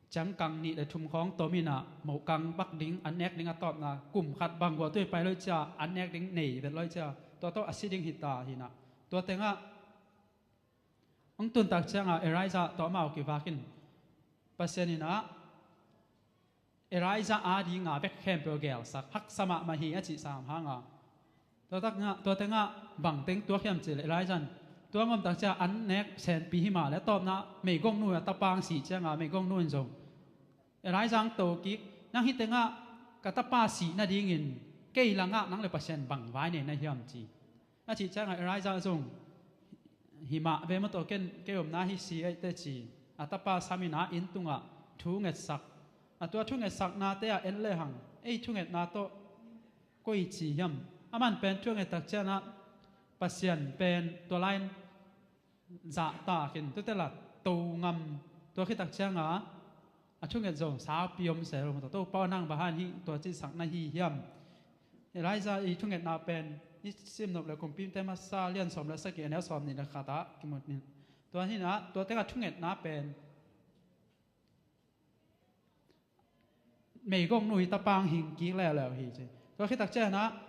ciangkang nih le thum khawng tom inah mohkang bak ding, an nek ding a tawpna kum khat bang guah tui pai loih cia, an nek ding nei vet loih cia, tua tawh a si ding hi ta hi nah. Tua tengah hong tuntak ciangah Elijah tawh amau kivakin Pasian inah Elijah a dinga bek khempeuh a gelsak, haksa mahmah hi a cih sam hanga. Tua tengah, tua tengah bang teng tuak hiam cih leh Elijah in tua ngomtak ciah an nek senpi hi mah leh a tawpna meigongnu a tapa hong sih ciangah meigongnu in zong Elijah hong to kik, nang hih tengah ka tapa sih nadingin kei langah nang le Pasian bang vai nei na hiam ci. A cih ciangah Elijah zong hi mah ve maw tawh, ken kei omna hi si ei teh ci. A tapa sam inah inn tungah thu ngetsak. A tua thu ngetsaknate ah en lehang ei thungetna tawh koi ci hiam? Aman pen thu a ngettak cianah Pasian pen tua lai-in zahtakin tuate la to ngam. Tua khittak ciangah a thunget zong saupi om se lo maw tawh, Topa aw, nang bang hang hih tua cihsak na hi hiam? Elijah i thungetna pen i simnop le Kumpite Masa lian sawm le sagih, a neu sawm nih le khatah kimu ni. Tua hinah tua tengah thungetna pen meigongnu hi tapa hong hing kik leuleu hi ci. Tua khittak cianah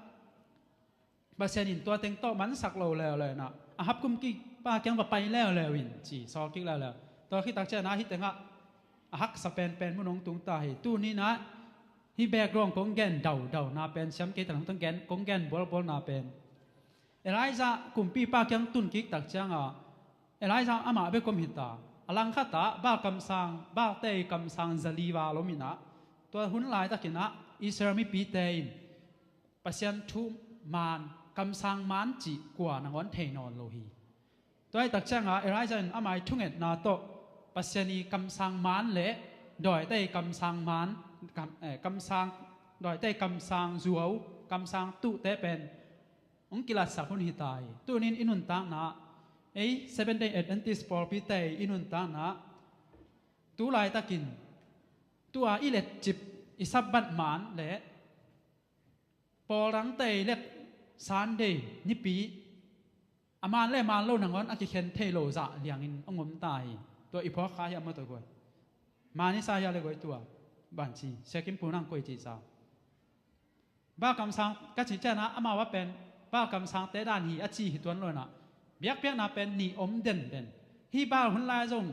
Pasian in tua teng tawh mansak lo leuleu inah Ahab kumpipa kiang va pai leuleu in ci, sawl kik leuleu. Tua khittak cianah hih tengah a haksa penpen mun hong tung ta hi. Tuni inah hih background kong gen daudau na pen, siam kei ta lo, kong gen, kong gen bualbual na pen Elijah kumpipa kiang tun kiktak ciangah Elijah amah bek om hi ta. A langkhatah Baal kamsang, Baalte kamsang zali val om inah, tua hun laitakinah Israel mipite in Pasian thu maan, kamsang maan cih kua nangawn thei nawn lo hi. Tua hi tak ciangah Elijah in amah i thungetna tawh Pasian i kamsang maan le dawite i kamsang maan, kam, eh, kamsang, dawite i kamsang zuau, kamsang tuhte pen hong kilatsak hun hi ta hi. Tunin i nuntakna, ei Seventh Day Adventist pawlpite i nuntakna, tu laitakin tua i letcip i Sabbath maan le pawl dangte i let Sunday nipi a maan le maan lo nangawn a kikhen thei lo zah liangin hong om ta hi. Tua i phawk kha hi a maw tawh guai? Maan i sa hi a le guai tua? Bang ci, siakim pu nang koi cih sa? Baal kamsang ka cih cianah amau a pen Baal kamsangte dan hi a ci hi tuan lo inah, biakpiakna pen nih om denden. Hih Baal hun lai zong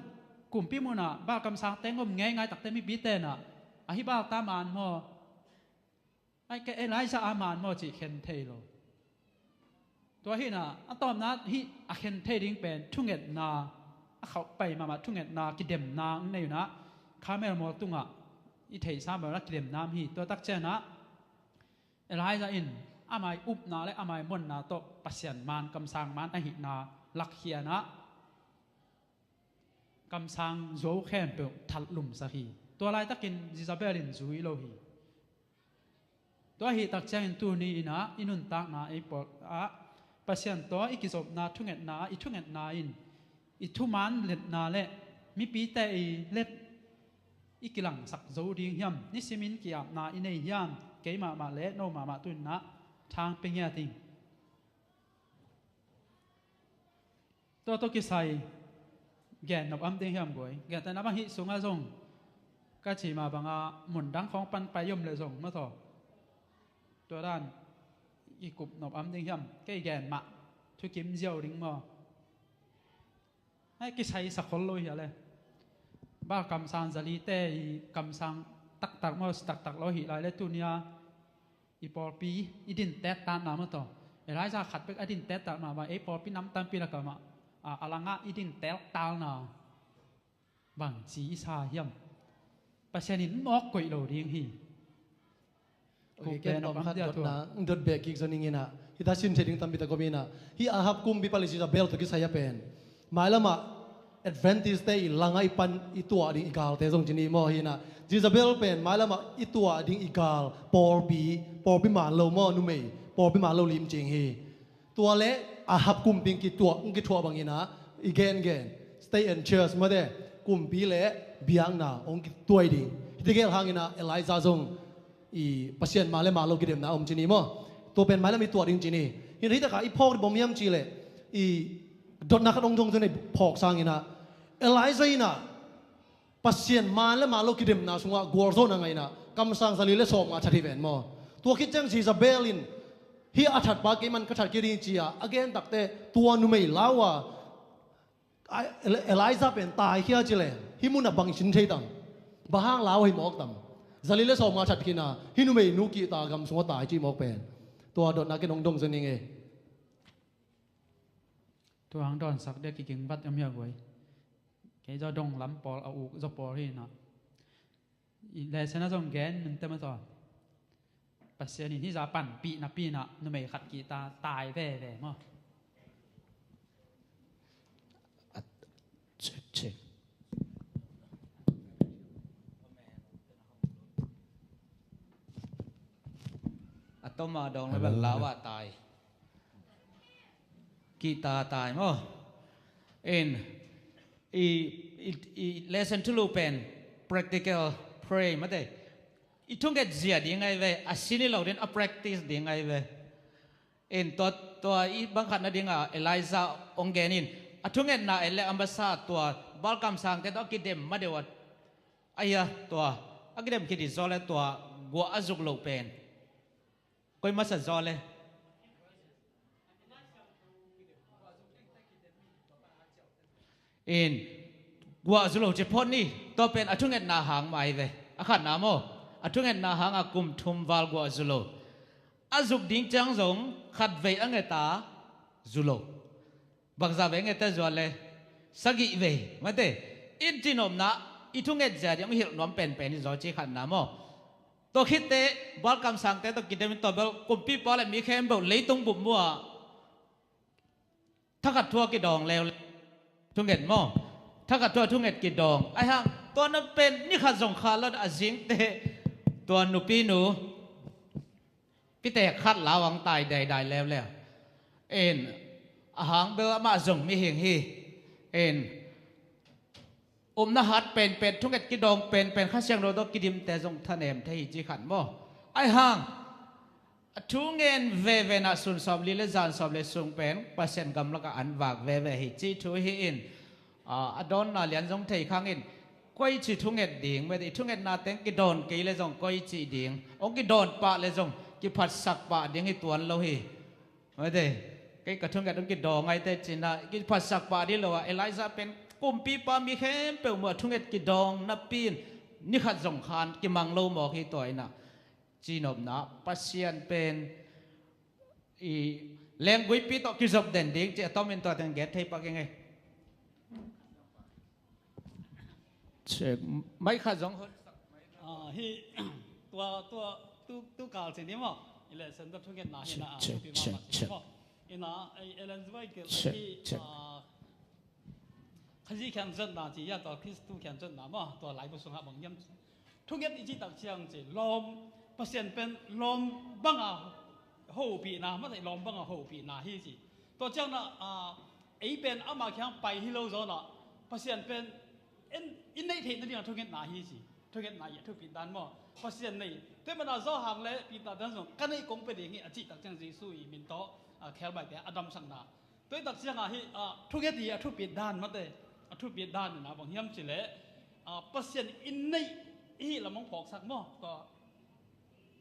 kumpi munah Baal kamsangte ngom ngeingai takte mipite inah, a hih Baal ta maan maw, ai, ka Elijah a maan maw cih khen thei lo. Tua hinah a tawpna hih a khen thei ding pen thungetna, a khauh pai mahmah thungetna kidemna hong nei unah, Carmel mual tungah i theihsa bangin a kidemna om hi. Tua tak cianah Elijah in amai upna le amai muanna tawh Pasian man, kamsang man ahihna lakkhia-in ah, kamsang zuau khempeuh thalumsak hi. Tua laitakin Jezebel in zui lo hi. Tua ahih tak ciangin tuni in ah i nuntakna ei pawl ah Pasian tawh i kizopna thungetna ah, i thungetna in i thuman letna le mipite i let i kilangsak zo ding hiam? Nisimin ki-apna i nei hiam? Kei mahmah le no mahmah tu in ah thang pia ngiat ing. Tua tawh kisai gen nop om ding hiam guai? Gentehna bang hih sungah zong ka cih mah bangah mun dang khawng pan pai om leh zong maw taw, tua dan i kup nop om ding hiam? Kei gen mah thukim ziau ding maw? Hei, kisai sa khol lo hi a le. Baal kamsang zalite i kamsang taktak maw, taktak lo hi lai le, tuni-a i pawlpi i din tettatna maw taw, Elijah khat bek a din tettat mah bang, ei pawlpi nam tampi lakah mah a, a langah i din tettatna bangci i sa hiam? Pasian in mawk koih lo ding hi. Okay, ken nop khat dotna dot bek kik zo ning in ah, hita sin thei ding tampi tak om in ah, hih Ahab kumpipa le Jezebel tawh kisai a pen mailamah Adventist-te i langah i pan i tuah ding i galte zong ci ni maw, hi in ah, Jezebel pen mailamah i tuah ding i gal pawlpi, pawlpi man lo maw, numei pawlpi man lo limcing hi. Tua le Ahab kumpi in kituah, hong kithuah bang in ah, i gengen state and church mate, kumpi le biakna hong kituah ding. Hihte gel hang in ah Elijah zong i Pasian man le man lo kidemna om ci ni maw? Tua pen mailam i tuah ding ci ni. Hi in ah hih takah i phawk bang hiam cih leh, i dotna khat hong dong ci ni, phawk sang in ah, Elijah in ah Pasian man le man lo kidemna sungah gualzawhna ngah in ah kamsang zali le sawmnga that hi ven maw? Tua khit ciang Jezebel in hih a thatpa kei man ka that kei ding ci-a a gen takteh, tua numei lau a, a, Eli-, Elijah pen taikhia ci leng hih munah bang i sin thei tam? Bang hang lau hi mawk tam? Zali le sawmnga that khin a, hih numei nu kihta gam sungah tai ci mawk pen. Tua dotna ken hong dong zo ning e. Tua hang dawnsak dia kiging vat om hia guai? Kei zaw dong lam pawl a uk zaw pawl hi in ah, i lesson ah zong gen nunte maw taw, Pasian in hih zah panpih napi in ah numei khat kihta tai veve maw? Check, check. A tom a dawng le bel lau ah tai. Kihta tai maw? In, i, i, i lesson thulu pen practical pray mate, i thunget zia ding ahi ve, a sin hi lo ding, a practice ding ahi ve. In, tua, tua i bang khat nading a Elijah hong gen in, a thungetna en le a masa tua Baal kamsangte tawh a kidem ma deuh a, ahi a, tua a kidem khit hi zaw le tua guah a zuk loh pen koi masa zaw le? In, guah zu lo ci phot ni. Tua pen a thungetna hang mah ahi ve. A khatna maw, a thungetna hang a kum thum val guah zu lo. A zuk ding ciang zong khat vei a nget a zu lo. Bangza vei a nget a zual le? Sagih vei mate. In, cinopna i thunget zia ding hong hilh nuam penpen hi zaw ci khatna maw? Tua khitteh Baal kamsangte tawh kidem in tua bel kumpipa le mi khempeuh leitung bup muah thakhat thu a kidawng leuleu. Thunget maw? Thakhat thu a thunget kidawng. Ahi hang tua na pen ni khat zong kha lo a zingteh tua nupinu pitek khat lau ang tai daidai leuleu. In, a hang bel amah zong mihing hi. In, upna hat penpen, thunget kidawng penpen, Kha Siangtho tawh kidimte zong thanem thei hi ci khat maw? Ahi hang a thu ngen veve in ah sun sawmli le zan sawm le sung pen Pasian gamlak ah an vak veve hi ci thu hi in, a, a dawnna lian zong thei khang in, koici thunget ding, mete i thungetna teng kidawn kei le zong koici ding, hong kidawn pah le zong kiphatsak pah ding hi tuan lo hi. Mete, kei ka thunget hong kidawng ahi teh ci-in ah kiphatsak pah ding lo a, Elijah pen kumpipa mi khempeuh muh a thunget kidawng napi in ni khat zong khan kimang lo mawk hi. Tua in ah cinopna Pasian pen i lengguipi tawh kizop den ding ci a tomin tua teng gen thei pak ing ei. Check. Mai khat zong hon. Ah, hi, tua, tua, tu, tu kal ci ni maw? Ila senda thungetna hi na a check, thupi check, mama check. Ina, ei, Ellen White ke check, hi, check. Khazi khian zonna ci ya, tua Khristu khian zonna maw, tua laibu sungah bang hiam ci. Thunget i cih tak ciang ci, lawm, Pasian pen lawm banga hopihna, mate lawm banga hopihna hi ci. Tua ciang na, ei pen ama khiang pai hi lo zaw na, Pasian pen en, i neih theih nading a thungetna hi ci. Thungetna i a thupit dan maw. Pasian nei. Tua mana Johan le Peter dan zong ka neih kong pe ding hi a cih tak ciang Jesu i min tawh, a, khelmaite a damsakna. Tua i tak ciangah hi, a, thunget i a thupit dan mate. A thupit dan ina bang hiam ci le, a, Pasian i neih i hih lam hong phawksak maw. Tua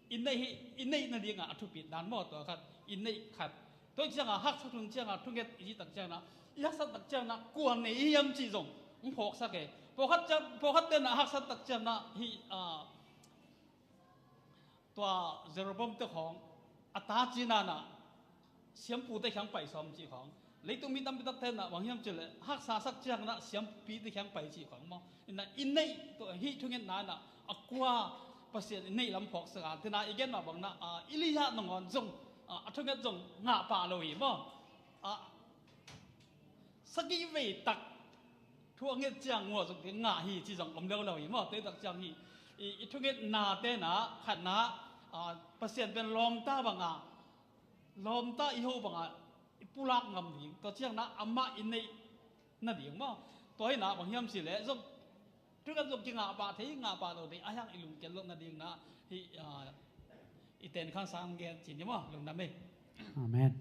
i neih hi, i neih nadingah a thupit dan maw, tua khat, i neih khat. Tua ciangah haksa thun ciangah thunget i cih tak ciangah, i haksa tak ciangah kua nei i hiam cih zong hong phawksak e. Pawlkhat ciang, pawlkhat tenah haksa tak ciangah hi, a, tua Jeroboam te khawng a ta cinanah siampute khiang pai sawm cih khawng. Leitung mi tampi tak tenah bang hiam ci le haksa sak ciangah siampite khiang pai cih khawng maw. Ina i neih tua hih thungetna ina a kua Pasian i neih lam phawksak a, tina i gen mah bangna, a, Elijah nangawn zong, a, a thunget zong ngah pah lo hi maw. A, sagih vei tak thu a nget ciang ngua zong te ngah hi ci zong om lo lo hi maw. Tua i tak ciang hi i, i thungetna tena khatna, a, Pasian pen lawmta banga, lawmta i ho banga i pulak ngam ding. Tua ciangna amah i neih nading maw. Tua hi na bang hiam ci le zong thunget zong kingah pah thei, ngah pah lo thei, a hiang i lungkiat loh nading na hi, a, i ten khang sang gen ci ni maw, lungdam ei. Amen.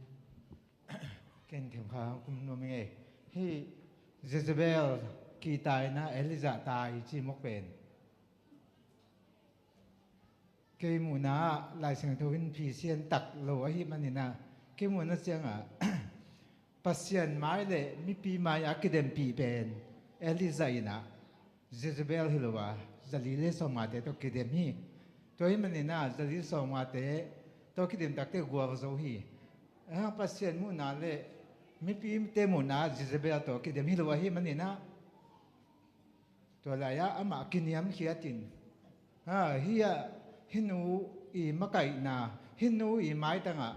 Ken them kha kum nuam ing ei. Hi Jezebel kihtaina Elijah tai ci mawk pen. Kei muhna ah Lai Siangtho in phisian tak lo ahi maninah, kei muhna ciangah Pasian mai le mipi mai a kidempih pen Elijah inah Jezebel hi lo a, zali le sawmngate tawh kidem hi. Tua hi maninah zali sawmngate tawh kidem takte gual zo hi. Ahiang Pasian muhna le mipite muhna Jezebel tawh kidem hi lo ahi maninah, tua lai-ah amah kiniamkhiatin, ha, hi-ah hih nu i makaihna, hih nu i maitangah,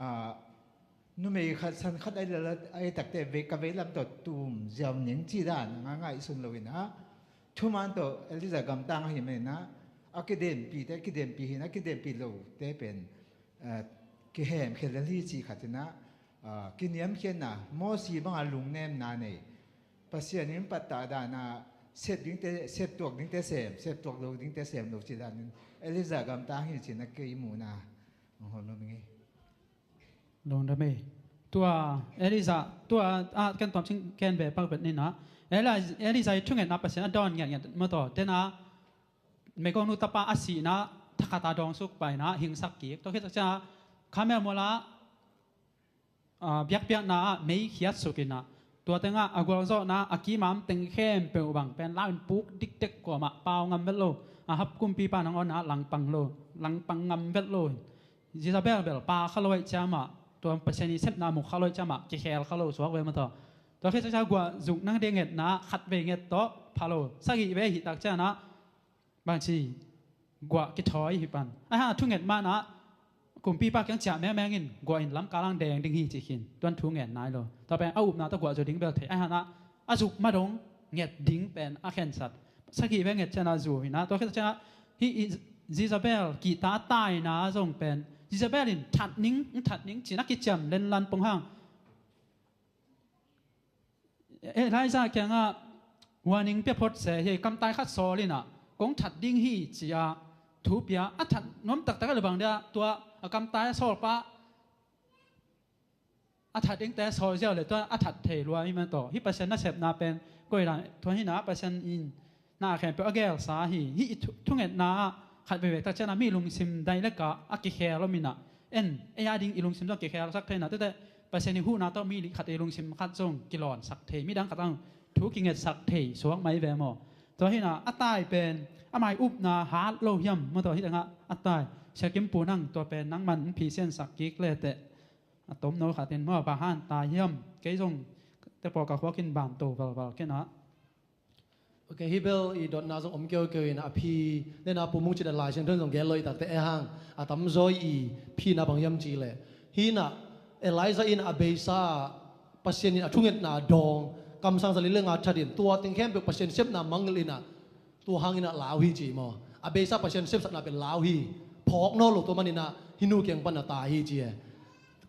a, numei khat san khat ahi lala ahi takte vei, ka veilam tawh tum ziau ning cih dan a ngaihsun loinah, thuman tawh Elijah gamtang ahi maninah, a kidempihte kidempih hinah, kidempih lote pen, a, kihemkhia lel hi cih khatinah, a, kiniamkhiatna, Mosi banga lungnemna nei. Pasian in pattah dana sep dingte, sep tuak dingte sem, sep tuak lo dingte sem lo ci danin Elijah gamtang hi cina kei muhna hong hon lo ming hi. Lungdam ei. Tua Elijah, tua, a, ken tuam cing ken ve pak bet nina. Eli-, Elijah i thungetna Pasian a dawn ngiatngiat maw taw. Tena meigongnu tapa a sihna, thakhata dawngsuk paina, hingsak kik. Tua khit ciang Karmel muala, a, biakpiakna ah mei khiatsuk inah, tua tengah a gualzawhna a kimam teng khempeuh bang pen lau in puk dikdek kuamah pau ngam vet lo. Ahab kumpipa nangawnah langpang lo, langpang ngam vet lo. Jezebel bel pa kha lo aih ciamah, tua Pasian i sepna mu kha lo aih ciamah kikhel kha lo suak ve maw taw. Tua khit ciang guah zuk nang dei ngetna khat vei nget tawh pha lo, sagih vei hih tak cianah bangci guah kithawi hi pan. Ahi hang a thunget manah kumpipa kiang ciah mengmeng in guah in lamkal ang deng ding hi ci khin. Tuan thungen nai lo. Tua pen a upna tawh guah zu ding bel thei. Ahi hang a zuk madong nget ding pen a khensat. Sagih ve nget cianah zu hinah. Tua khit cianah hih i Jezebel kihta a taina zong pen Jezebel in that ning, that ning cina kiciam lenlan pong hang. Elijah kiangah warning pia phot se hi, kamtai khat sawl inah kong that ding hi cia thu pia. A that nuam taktak a le bang dia tua a kamtai a sawlpa a that dingte sawl ziau le tua a that thei lua hi man taw. Hi Pasian nasepna pen koi dan tua hinah Pasian in na khempeuh a gelsa hi. Hih i thu-, thungetna ah khat veivei tak cianah mi lungsim dai leka a kikhel om inah, en, ei a ding i lungsim zong kikhelsak theina tete, Pasian i huhna tawh mi khat i lungsim khat zong kilawnsak thei, midang khat ang thu kingetsak thei suak mai ve maw? Tua hinah a tai pen amai upna hat lo hiam maw taw? Hih tengah a tai Siakim pu nang tua pen nangman phisiansak kik leteh a tomno khatin maw, bang hang tai hiam? Kei zong te pawl ka khuakin ban to valval kenah Ok, hih bel i dotna zong om keukeu in a phi, nena pumung cin a Lai Siangtho in zong gen lo i takte e hang, a tamzaw i phina bang hiam ci leh, hih na Elijah in a beisa Pasian in a thungetna dawng, kamsang zali le nga that in, tua teng khempeuh Pasian sepna mangngilh in a, tua hang in a lau hi ci maw. A beisa Pasian sepsakna pen lau hi, phawk nawn lo, tua man in a hih nu kiang pan a tai hi ci e.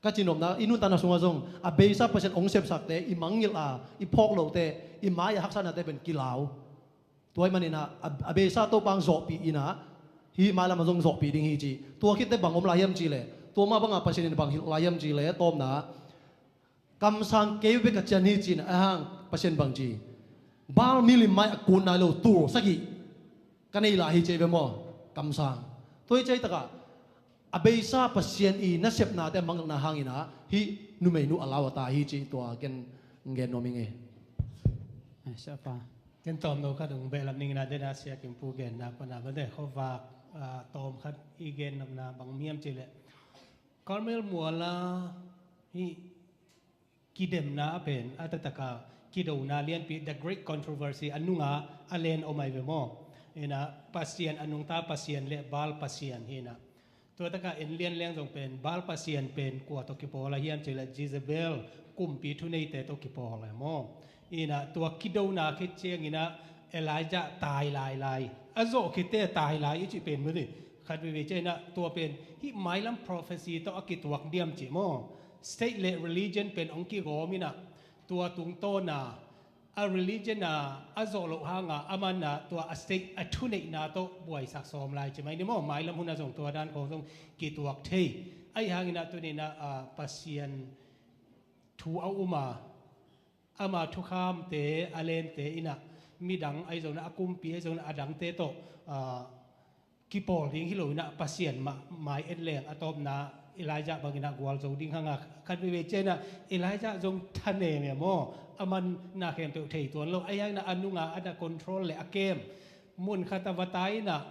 Ka cinopna, i nuntakna sungah zong a beisa Pasian hong sepsakte i mangngilh a, i phawk lote, i mai-ah haksatnate pen kilau. Tua ahih manin a, a, a beisa Topa hong zawhpih in a, hih mailam ah zong zawhpih ding hi ci. Tua khitte bang om lai hiam ci leh, tua mah bangah Pasian in bang hilh lai hiam ci leh, tawpna, kamsang kei bek ka cian hi ci in a, a hang Pasian bang ci, Baal milim mai a kun nai lo tul sagih ka nei lai hi ci ve maw. Kamsang. Tua hi ci takah a beisa Pasian i nasepnate a mangngilhna hang in a, hih numeinu a lau a tai hi ci, tua ken gen nuam ing e. Ai, siapa. Ken tawmno khat hong behlap ning in a, den a Sia Kim Pu genna pana bang de khuavak, ah, tawm khat i gen nopna bang hiam ci leh, Carmel mual ah hih kidemna a pen a taktak a kidona lianpi, the great controversy, a nungah a len om ai ve maw. In a, Pasian a nungta Pasian le Baal pasian hi in a. Tua takah en lianliang zong pen Baal pasian pen kua tawh kipawl a hiam ci leh, Jezebel, kumpi thuneite tawh kipawl a maw. In a, tua kidona khit ciangin a Elijah tai lailai, a zawh khitte tai lai i cih pen maw ni. Khat veivei ciangin a, tua pen hih mailam prophecy tawh a kituak diam cih maw. State le religion pen hong kigawm in a, tua tungtawn a, a religion a, a zawh loh hang a, a man a, tua a state a thuneihna tawh buaisak sawm lai ci mai ni maw. Mailam hun a zong tua dan khawng zong kituak thei. Ahi hangin a, tuni in a, a, Pasian thu a um a, ama thukhamte, a lente in a, midang ahi zongin a, a kumpi ahi zongin a, a dangte tawh, a, kipawl ding hi lo in a, Pasian mah mai en leng, a tawpna Elijah bangin a gualzo ding hang a. Khat veivei ciangin a, Elijah zong thanem e maw, a man na khempeuh thei tuan lo. Ahi hangin a, a nungah a na control le a kem, mun khat a va tai in a,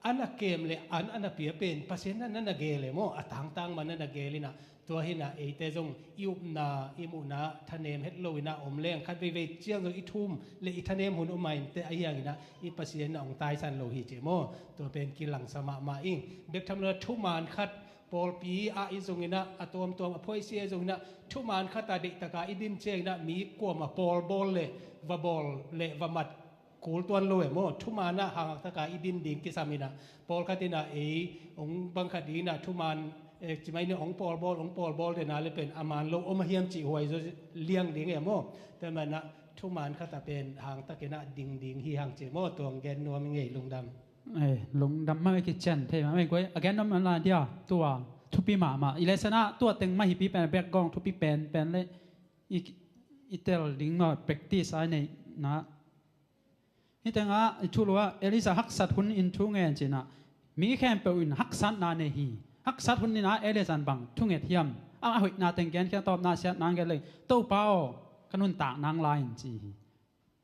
a na kem le an a na pia pen Pasian na, na na gel e maw, a tangtang man na na gel in a. Tua hi in a, eite zong i upna, i muhna thanem het lo in a om leng, khat veivei ciang zong i thum le i thanem hun om a inteh, ahi hangin a, i Pasian in a hong taisan lo hi ci maw. Tua pen kilangsa mahmah ing. Bek tham lo a, thuman khat pawlpi ah i zong in a, a tuamtuam a phuaisi ah i zong in a, thuman khat a deihtak a i din ciangin a, mi kuamah pawlbawl le va bawl le va mat kul tuan lo e maw. Thuman ah hangtak a i din ding kisam in a, pawlkhat in a, ei hong bang khat ding in a, thuman, eh, ci mai ni, hong pawlbawl, hong pawlbawl den a le pen a man lo om a hiam cih huai zaw liang ding e maw. Tua man a, thuman khat a pen hangtak in a ding ding hi hang ci maw. Tua hong gen nuam ing e, lungdam. Eh, lungdam mah, kician thei mah, eh, guai, a gen nuam mah lai dia, tua thupi mahmah. I lesson ah tua teng mah hi pi pen, background thupi penpen le i, i tel ding mah, practice a i neihna. Hih tengah i thulu ah Elijah haksat hun in thu ngen ci in a, mi khempeuh in haksatna nei hi. Haksat hun in a Elijah in bang thunget hiam? A, a hoihna teng gen khia, tawpna siatna gen leng, Topa aw, ka nuntak nang la in ci hi.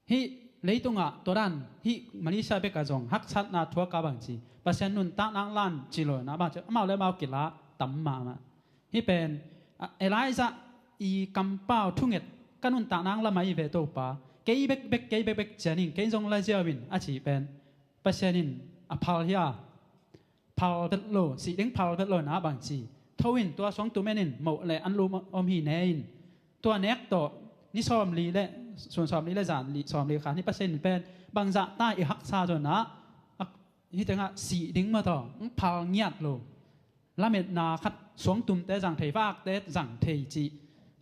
Hih leitungah tua dan, hih Malaysia bekah zong haksatna thuak a bang ci, Pasian nuntak nang la in ci lo in a, bang ci, amau le amau kila tam mahmah. Hih pen, a, Elijah i kampau thunget, ka nuntak nang la mai ve Topa. Kei bekbek, kei bekbek cian ing, kei zong la ziau in a cih pen, Pasian in a phal hia? Phal vet lo, sih ding phal vet lo in a bang ci. Tho in, tua suangtum en in, moh le anlum om hi ne in. Tua nek tawh, ni sawmli le, sun sawmli le zan li, sawmli kha, ni Pasian in pen, bangzah ta i haksa zaw in a, a, hih tengah sih ding mah tawh, phal ngiat lo. Lametna khat, suangtumte zang thei, vakte zang thei cih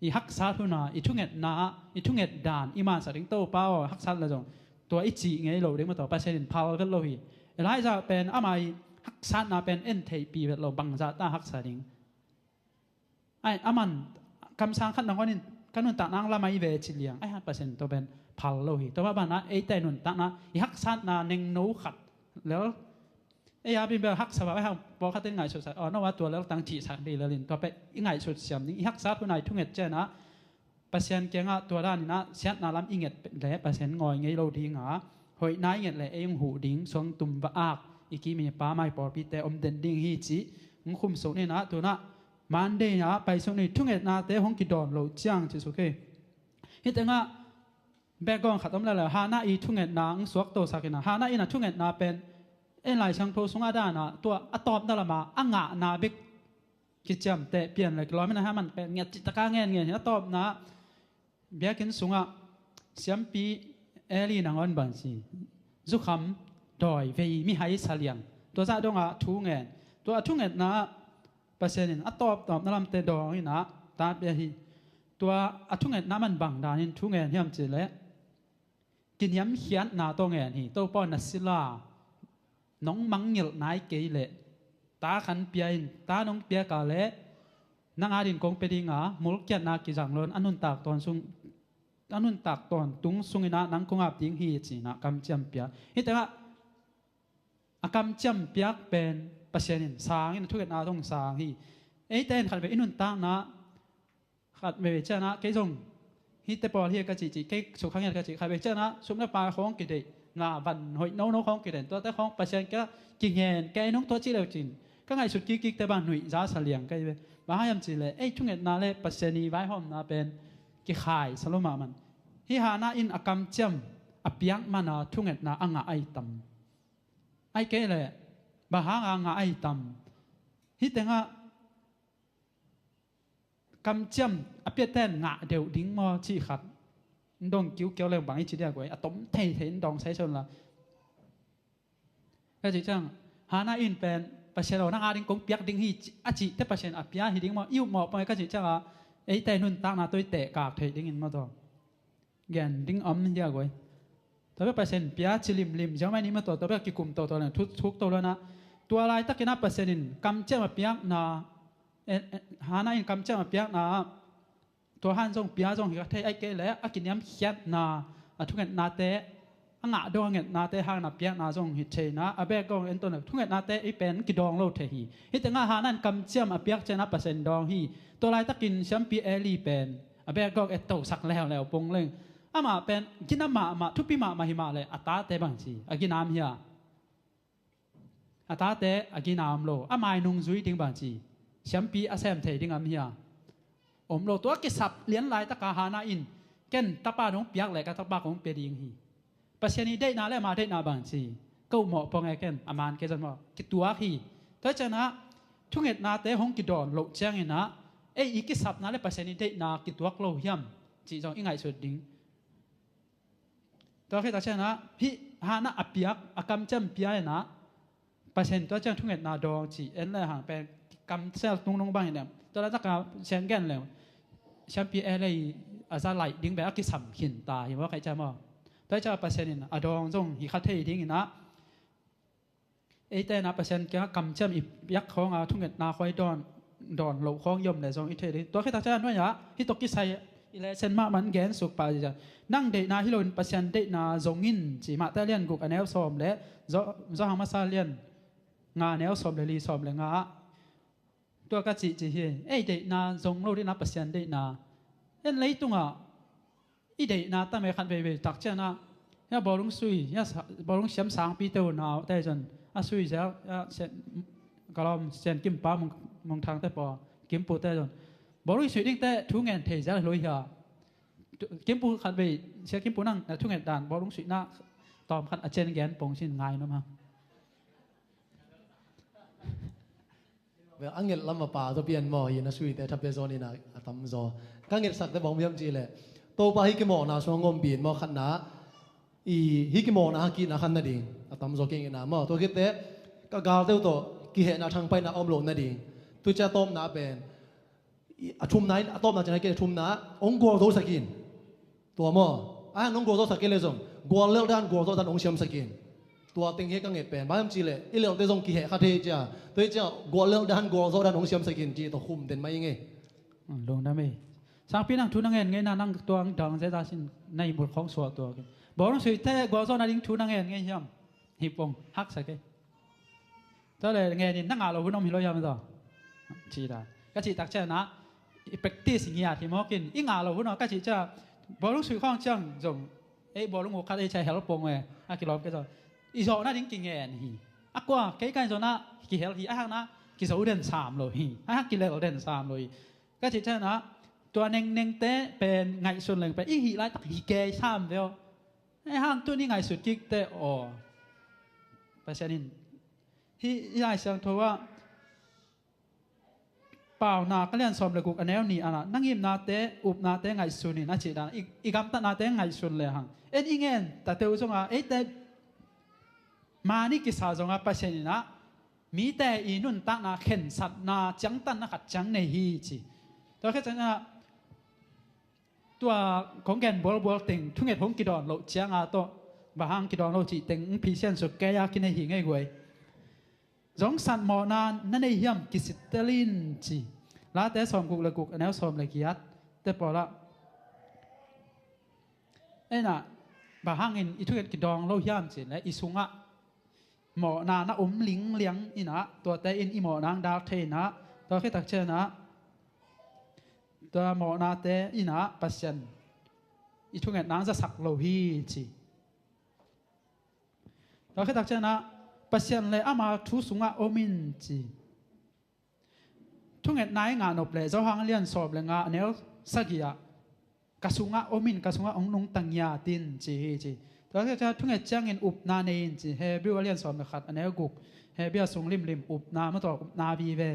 i haksat hun a, i thungetna ah, i thunget dan i mansak ding, Topa aw, haksat le zong tua i cih ngei lo ding mah tawh, Pasian in phal vet lo hi. Elijah pen ama i haksatna pen en theihpih vet lo, bangzah ta haksa ding. Ai, aman kamsang khat nangawn in, ka nuntak nang la mai ve ci liang, ai, Pasian tua pen phal lo hi. Tua mah bangin a, eite nuntakna, i haksatna nengno khat lel, ei a, bin bel haksa va, ei hang pawlkhat in ngaihsutsak, aw, no a tua lel tang cihsak dih lel in, tua pen i ngaihsut siam ding, i haksat hun a i thunget ciangin a, Pasian kiangah tua danin a siatna lam i nget le Pasian ngawi ngei lo ding a, hoihna i nget le ei hong huh ding, suangtum va ak, i kim i pam a i pawlpite om den ding hi cih hong khumsuk ni in a, tu in a Monday a paisuk ni thungetnate hong kidawn loh ciang ci suk hi. Hih tengah background khat om lel a, Hannah i thungetna ang suakto sak in a, Hannah in a thungetna pen en Lai Siangtho sungah a dan a, tua a tawpna lamah a ngahna bek kiciamteh pian le kilawm in a, ha man pen ngiat cih taka ngen ngen hi. A tawpna biakinn sungah siampi Eli nangawn bang ci, zukham dawi vei mihai saliang, tua zah dongah thu ngen. Tua a thungetna ah Pasian in a tawptawpna lamte dawng in a ta pia hi. Tua a thungetna man bang danin thu ngen hiam cih leh, kiniamkhiatna tawh ngen hi. Topa aw, na sila nong mangngilh nai kei leh ta khan pia in, ta nong piak a leh nang adin kong pia ding a, mulkiatna kizang lo in a nuntak tawn sung, a nuntak tawntung sungin a nang kong ap ding hi, ci-in a kamciam pia. Hih tengah a kamciam piak pen Pasian in sang in, a thungetna zong sang hi. Eite in khat vei i nuntakna, khat vei ciangin a, kei zong hihte pawl hi ka cih cih, kei sukha ngiat ka cih, khat vei ciangin a sum le pai khawng kideih, na van hoih nono khawng kideih, tuate khawng Pasian kiang kingen kei nung tua cih leu cin, ka ngaihsut kikkikte bang nuih za saliang ka hi ve. Bang hang hiam cih leh ei thungetna le Pasian i vaihawmna pen kikhai sa lo mahmah. Hih Hannah in a kamciam a piak man a thungetna a ngah ahi tam? Ahih kei leh bang hang a ngah ahi tam? Hih tengah kamciam a piaten ngah deuh ding maw cih khat in dong kiukiau leng bang i ci diak uh ei, a tom theithei in dong saisau la. Ka cih ciang, Hannah in pen, Pasian aw, nang ading kong piak ding hi, a cihte Pasian a pia hi ding maw, i upmawh pawng ei ka cih ciang a, eite nuntakna tawh i tehkak theih dingin maw taw gen ding om hi diak uh ei. Tua bek Pasian pia ci limlim ziau mai ni maw taw, tua bek kikum toto leng, thuk, thuk to lo na. Tua laitakin a Pasian in kamciam a piakna, eh, eh, Hannah in kamciam a piakna ah, tua hang zong pia zong hi ka thei, ahih kei leh a kiniamkhiatna, a thungetnate, a ngah dong a ngetnate hang in a piakna zong hi thei na, a background en to na, thungetnate i pen kidawng lo thei hi. Hih tengah Hannah in kamciam a piak ciangin a Pasian dawng hi. Tua laitakin siampi Eli pen a background ettosak leuleu pong leng, amah pen gina mahmah, thupi mahmah hi mah leh a tate bang ci, a gina om hia? A tate a gina om lo, a mai nungzui ding bang ci, siampi a sem thei ding om hia? Om lo. Tua kisap lian laitaka Hannah in, ken tapa nong piak leh ka tapa kong pia ding hi. Pasian i deihna le ama deihna bang ci, ka upmawh pawng ei ken, a man kei zong maw, kituak hi. Tua ciangin a, thungetnate hong kidawn loh ciangin a, ei i kisapna le Pasian i deihna kituak lo hiam cih zong i ngaihsut ding. Tua khit tak ciangin a, hih Hannah a piak, a kamciam pia in a, Pasian tua ciang thungetna dawng ci en le hang pen kamsel tungnung bang hi lem. Tua laitaka Pasian gen lem, siampi Eli a za laih ding pen a kisam khin ta hi maw, ka cih ciang maw. Tua ciang Pasian in a dawng zong hi kha thei dingin a, eite in a Pasian kiangah kamciam i piak khawng a thungetna khuai dawn, dawn loh khawng i om leh zong i thei ding. Tua khit tak ciang a nuai-ah hih tawh kisai i lesson mahmah in gen suk pah hi ciang, nang deihna hi loin Pasian deihna zong in ci, Matthai lian guk a neu sawm le, Zo-, Johan masa lian nga a neu sawm le li, sawm le nga ah. Tua ka cih cih hi, ei deihna zong lo ding a Pasian deihna. En leitungah i deihna tam ei, khat veivei tak ciangin a, hia bawlung sui, hia sa-, bawlung siam sangpite uh naute zong a sui zel, hia sian, ka lawm Sian Kimpa Mung, Mungthangte paw, Kimpute zong bawlung sui dingte thu ngen thei zel hi lo hia? Tu, Kimpu khat vei, Sia Kimpu nang na thunget dan bawlung suihna tawm khat a cian gen pong sin ngai nuam hang. Bel a nget lam a pa zaw pian maw, hi na suite tha pia zaw ni na a tam zaw. Ka ngetsakte bang hiam cih leh, Topa hih kimawkna sungah ngawm pi-in maw, khatna, i hih kimawkna hang kihna khan nading a tam zaw kei ngetna maw. Tua khitte ka galte uh tawh kihehna thangpaihna om loh nading. Tu ciang a tawpna pen, i, a thumna in, a tawpna ciang a kei a thumna, hong gualzosak in. Tua maw? A hang nong gualzosak kei leh zong, guallelh dan, gualzawh dan hong siamsak in. Tua teng hi ka nget pen. Bang hiam cih leh, i lelte zong kiheh kha thei cia. Tua hi cia, guallelh dan, gualzawh dan hong siamsak in, cih tawh khum den mah ing ei. Lungdam ei. Sangpi nang thu na ngen ngeina nang tuang dang zeta sin na i mul khawng suah tuak in. Bawlung suite gualzawh nading thu na ngen ngei hiam? Hi pong, haksa kei. Tua leh ngenin na ngah loh hun om hi lo hiam zaw? Ci ta. Ka cih tak ciangin a, i practice ngiat hi mawk in, i ngah loh hun aw ka cih ciang, bawlung suih khawng ciang zong, ei bawlung uk khat ei cia hel pong e, a kilawm kei zaw. I zawh nading kingen hi. A kua, kei ka in zawhna kihel hi, a hakna kizo den sam lo hi. A hak kilel den sam lo hi. Ka cih ciangin a, Tua nengnengte pen ngaihsun leng pen i hih laitak hi kei sam ve aw. Ei hang tun i ngaihsut kikte aw. Pasian in hih i Lai Siangtho ah Paunak a lian sawm le guk a neu nih ah na ngimnate upnate ngaihsun in a cih dan i, i gamtatnate ngaihsun le hang. En i ngen tate uh zongah eite mani kisa zongah Pasian in ah mite i nuntakna khensatna ciangtanna khat ciang nei hi ci. Tua khit ciangin ah tua kong gen bualbual teng thunget hong kidawn loh cianga tawh bang hang kidawn lo cih teng hong phisian suk kei a kinei hi ngei guai. Zong sat mawhna na nei hiam kisittel in ci. Late sawm guk le guk a neu sawm le giat te pawlah. Ei na bang hangin i thunget kidawn lo hiam ci le i sungah mawhna na om lingliang in ah tuate in i mawhna ang dal thei in ah tua khit tak ciangin ah tua mawhnate in ah Pasian i thungetna ang zasak lo hi ci. Tua khit tak ciangin ah Pasian le ama thu sungah om in ci. Thungetna i ngah nop le Johan a lian sawm le nga a neu sagih ah ka sungah om in, ka sungah hong nungta ngiat in ci hi ci. Tua khit ciang thunget ciangin upna nei in ci. Hebrew a lian sawm le khat a neu guk. Hebrew a sung limlim upna maw tawh upna vive.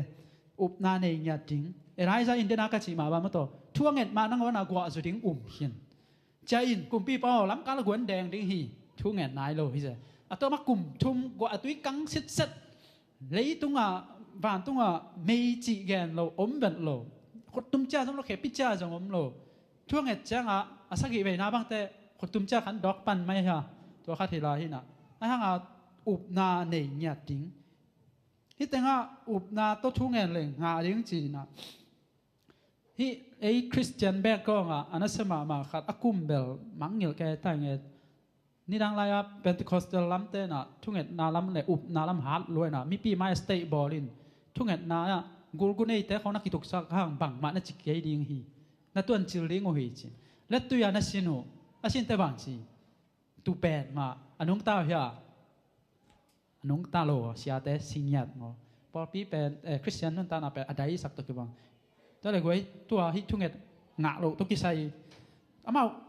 Upna nei ngiat ding. Elijah in dena ka cih mah bang maw tawh thu a nget mah nangawn a guah zu ding um khin. Cia in kumpipa aw lamkal a guan deng ding hi. Thu ngen nai lo hi se. A tawh mah kum thum guah a tui kang sitset. Leitungah vantungah mei cih gen lo om vet lo. Khuttum cia zong lo khepi cia zong om lo. Thu a nget ciangah a sagih veina bangte khuttum cia khan dawk pan mai hia. Tua khat hi lai hi na. A hangah upna nei ngiat ding. Hih tengah upna tawh thu ngen leng ngah ding ci na. Hih ei Christian background ah a nasia mahmah khat a kum bel mangngilh kei ta nge. Nidang lai-a Pentecostal lamte na thungetna lam le upna lam hat luai na mipi mai a state bawl in thungetna ah gulguneite khawng na kituksak hang bangmah na ci kei ding hi. Na tuancil ding uh hi ci. Lettui a na sin uh a sinte bang ci. Tupen mah a nungta uh hia. A nungta lo siate singiat maw. Pawlpi pen eh, Christian nuntakna pen a daisak tawh kibang. Tua le guai tua hih thunget ngah loh tawh kisai amau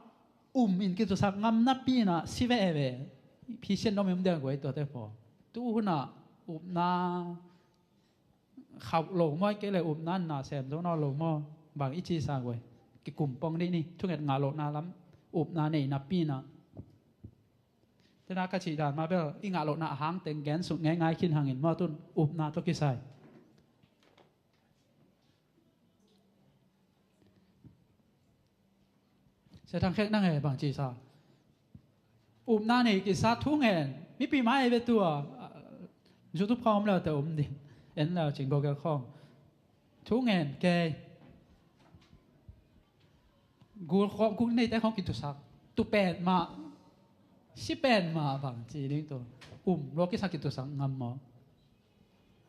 um in kitusak ngam napi na si veve. Phisian dom em dia guai tuate paw. Tu huna upna khauh lo maw kei le upna na sem zo nawn lo maw. Bang i ci sa guai. Kikum pong dih ni thunget ngah lohna lam upna nei napi na. Tena ka cih dan mah bel i ngah lohna a hang teng gen suk ngeingai khin hangin maw tun upna tawh kisai. Sia thang khek nang he bang ci sa. Upna nei kisa thu ngen mipi mai ve tua. YouTube khawm le te um ding en le cing Google khawm. Thu ngen kei. Gul khawng gul neite khawng kitusak. Tupen mah. Si pen mah bang ci ding tu. Um lo kisak kitusak ngam maw.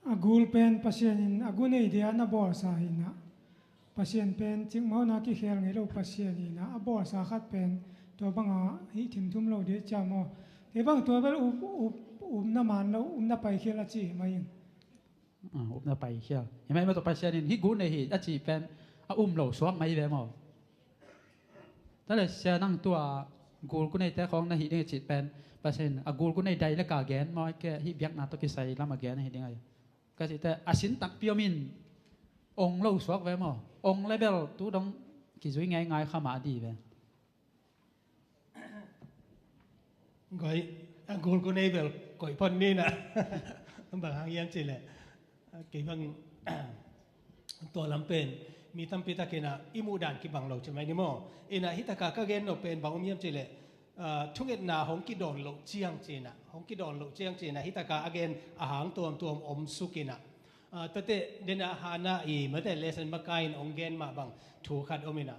A gul pen Pasian in a gu nei dia na bawlsa hi na. Pasian pen cikmahna kikhel ngei lo Pasian hi na a bawlsa khat pen tua banga hih thimthum lo dia cia maw. Kei bang tua bel up, up, upna man lo upna paikhial a ci hi mai in. Ah, upna paikhial. Hi mai maw tawh Pasian in hih gu nei hi a ci pen a um lo suak mai ve maw. Tale sia nang tua gul gu neite khawng na hih ding a cih pen Pasian a gul gu nei dai le ka gen maw ke hih biakna tawh kisai lam a gen a hih ding a. Ka cihte a sin takpi om in ong lo suak ve maw. Ong le bel tu dong kizui ngeingai kha mah a di ve. Goi a gul gu nei bel koih phon ni na. Bang hang hiam cih leh kei bang tua lam pen mi tampi takin ah i muh dan kibang lo ci mai ni maw. Inah hih taka ka gen nop pen bang om hiam cih leh thungetna hong kidawn loh ciang cinah hong kidawn loh ciang cinah hih taka a gen a hang tuamtuam om suk inah. Tate dena hana i mate lesson makain hong gen mah bang thu khat om inah.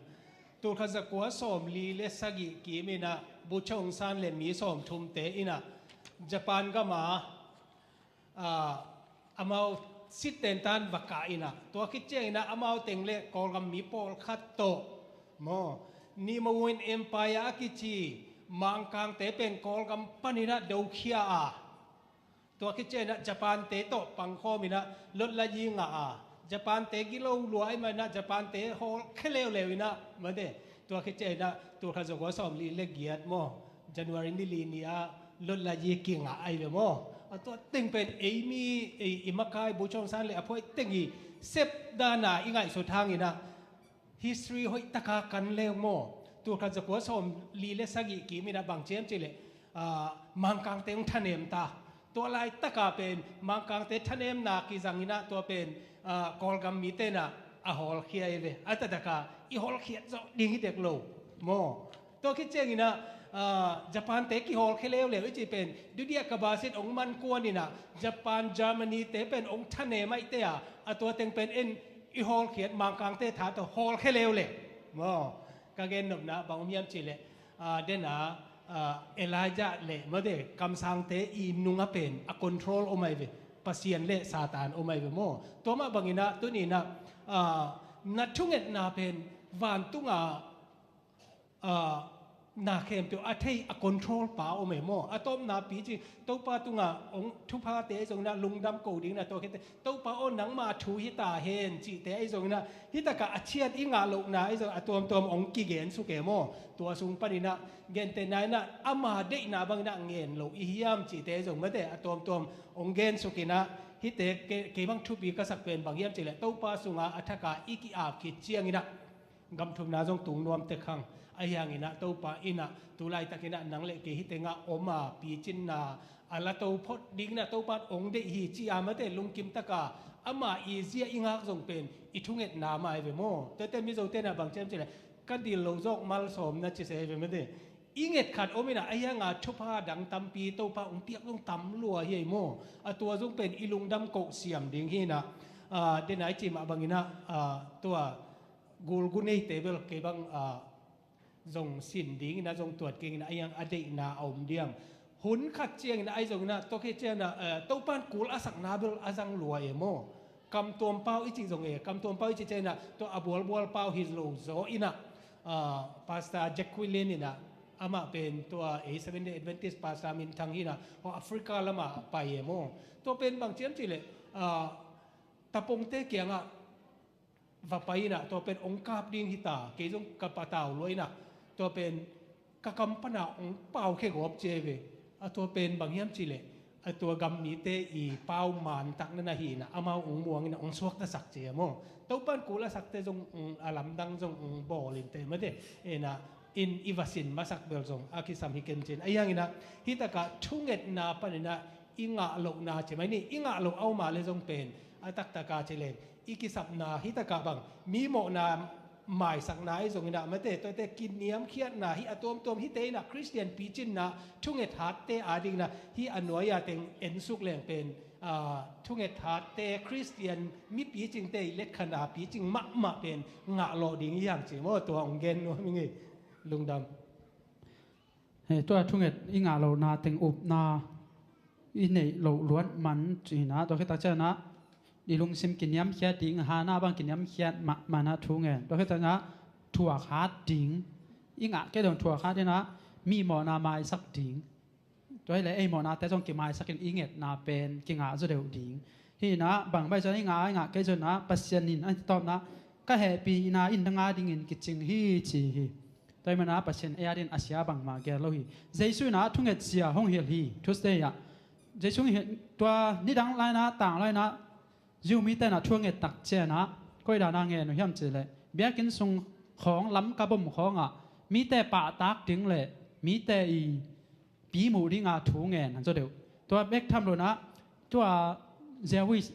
Tulkhat zakua sawm li le sagih kim inah Bucha Aung San le mi sawm thumte inah Japan gama amau sitten tan va kah inah tua khit ciang inah amau teng le Kawlgam mi pawlkhat tawh maw Nima Win Empire a kici Mangkangte pen Kawlgam pan inah dokhia a tua khit ciang inah Japan-te tawh pangkhawm inah lotla yi ngah a Japan te gilo lua ai mai na, Japan te hawlkhia leuleu ina mate. Tua khit ciang ina, tul khat zakua sawmli le giat maw, January ni li ni a, lot la yi kingah ai ve maw. A tua teng pen ei mi, ei, i makai bu chawng san le a phuai teng i sep dana i ngaihsut hang ina, history hoih taka kan leu maw. Tul khat zakua sawmli le sagih kim ina bang ciam ci le, ah, Mangkangte hong thanem ta. Tua laitaka pen Mangkangte thanemna kizang ina tua pen, ah, Kawlgam mite na a hawlkhia i ve. A tataka i hawlkhiat zawh ding hi dek lo maw. Tua khit ciang ina, ah, Japan te kihawlkhia leuleu i ci pen dudia ka basit ong man kuan ina Japan, Germany te pen ong thanem aih te a, a tua teng pen en i hawlkhiat Mangkangte tha tawh hawlkhia leuleu maw. Ka gen nopna bang om hiam ci le, ah, dena, ah, Elijah le mate kamsangte i nunga pen a control om ai ve. Pasian le Satan om ai ve maw. Tua mah bang ina tuni ina, ah, na thungetna pen vantunga, ah, na khempeuh a thei a control pa om e maw. A tawpna pi ci Topa tunga ong thuphate ahi zong ina lungdam ko ding ina tua khit te Topa aw nangma thu hi ta hen cihte ahi zong ina, hi taka a thiat i ngah lohna ahi zong a tuamtuam ong kigen suk e maw. Tua sung pan ina gentehna ina ama deihna bang ina ngen lo i hiam cihte ahi zong mate a tuamtuam ong gen suk ina, hite ke, kei bang thupi ka sak pen bang hiam ci le Topa sunga a thaka i ki-ap khit ciang ina gam thumna zong tung nuam tek hang. Ahi hang ina Topa ina tu laitak ina nang le kei hi tengah om a picinna a la to phot ding ina Topa ong deih hi ci a mate lungkim taka ama i zia i ngak zong pen i thungetna mah ai ve maw. Tete Mizo te na bang ciam ci le ka dil lo zawk malsawm na ci se ai ve mate. I nget khat om ina ahi hanga thupha dang tampi Topa ong piak zong tam lua hi ai maw. A tua zong pen i lungdam koh siam ding hi ina, ah, dena i ci mah bang ina, ah, tua gulgu neite bel kei bang, ah, zong sin ding ina zong tuat keng ina ahi hang a deihna a om diam. Hun khat ciang ina ahi zong ina tua khit ciang ina, eh, Topan kul a sakna bel a zang lua e maw. Kamtuam pau i cih zong e, kamtuam pau i cih ciang ina tua a bualbual pau hi lo zaw ina, ah, Pastor Jacqueline ina amah pen tua ei Seventh Day Adventist pastor minthang hi ina hua Africa lama pai e maw. Tua pen bang ciam ci le, ah, tapongte kiangah va pai ina tua pen ong kap ding hi ta, kei zong ka patau lua ina tua pen ka kam pana ong pau khe gawp ci ai ve. A tua pen bang hiam ci le a tua gam mite i pau mantak nana hi ina amau ong muang ina ong suakta sak ci ai maw. Topan kul a sakte zong, mm, a lamdang zong, mm, bawl in te mate ina in i va sin masak bel zong a kisam hi ken cin. Ahi hang ina hi taka thungetna pan ina i ngah lohna ci mai ni, i ngah loh a om a le zong pen a taktaka ci le i kisapna hi taka bang mi mawhna maisakna ahi zong ina mate tuate kiniamkhiatna hi a tuamtuam hite ina Khristian picinna thunget hatte a ding ina hi a nuai a teng en suk leng pen, ah, thunget hatte Khristian mi picingte i lekkhana picing mahmah pen ngah lawh ding hi hang ci maw. Tua ong gen nuam ing ei lungdam. He, tua thunget i ngah lohna teng upna i neih loh luat man ci hi ina tua khit tak ciang ina i lungsim kiniamkhiat ding, hana bang kiniamkhiat mahmah ina thu ngen tua khit tak ina thuak hat ding. I ngah kei dong thuak hat ina mi mawhna maisak ding. Tua hi le ei mawhnate zong kimaisak in i ngetna pen kingah zaw deuh ding. Hi ina bang bai zong i ngah, i ngah kei zong ina Pasian in a tawpna ka hehpih ina in danga dingin kicing hi ci hi. Tua hi mana Pasian ei a din a sia bangmah gel lo hi. Jesu ina thunget sia hong hilh hi Tuesday ah. Jesu hong hilh tua nidang lai ina tang lai ina Jew mite ina thunget tak ciang ina koi dana ngen uh hiam ci le biakinn sung khawng lam ka bom khawngah mite pahtak ding le mite i pi muh dinga thu ngen an zaw deuh. Tua bek tham lo ina tua Jewish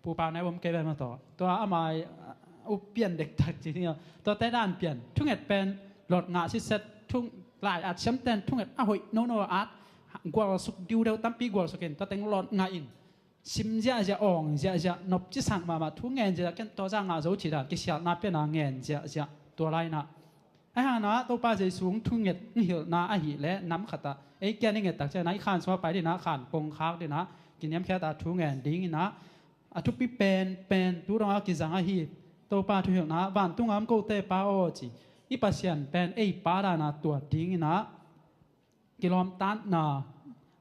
pupa nai bom kei ven ma tawh tua amai, uh, upian dektak ci ni tua te dan pian thunget pen lot ngah siset thung lai at siamten thunget a hoih nono at gualsuk diudeu tampi gualsukin tua teng lot ngah in sim ziahziah awng ziahziah nopci sak mahmah thu ngen ziahziah ken tua zah ngah zo ci dan kisialna piana ngen ziahziah tua lai ina. Ahi hang ina Topa Jesu hong thunget hong hilhna ahih leh nam khatah ei kian i nget tak ciang ina i khan sungah pai ding ina khan kongkhak ding ina kiniamkhiat a thu ngen ding ina a thupi penpen tu dongah kizang ahi. Topa thuhilhna vantung a om kote Pa aw ci i Pasian pen ei Pa dana tuat ding ina kilawmtatna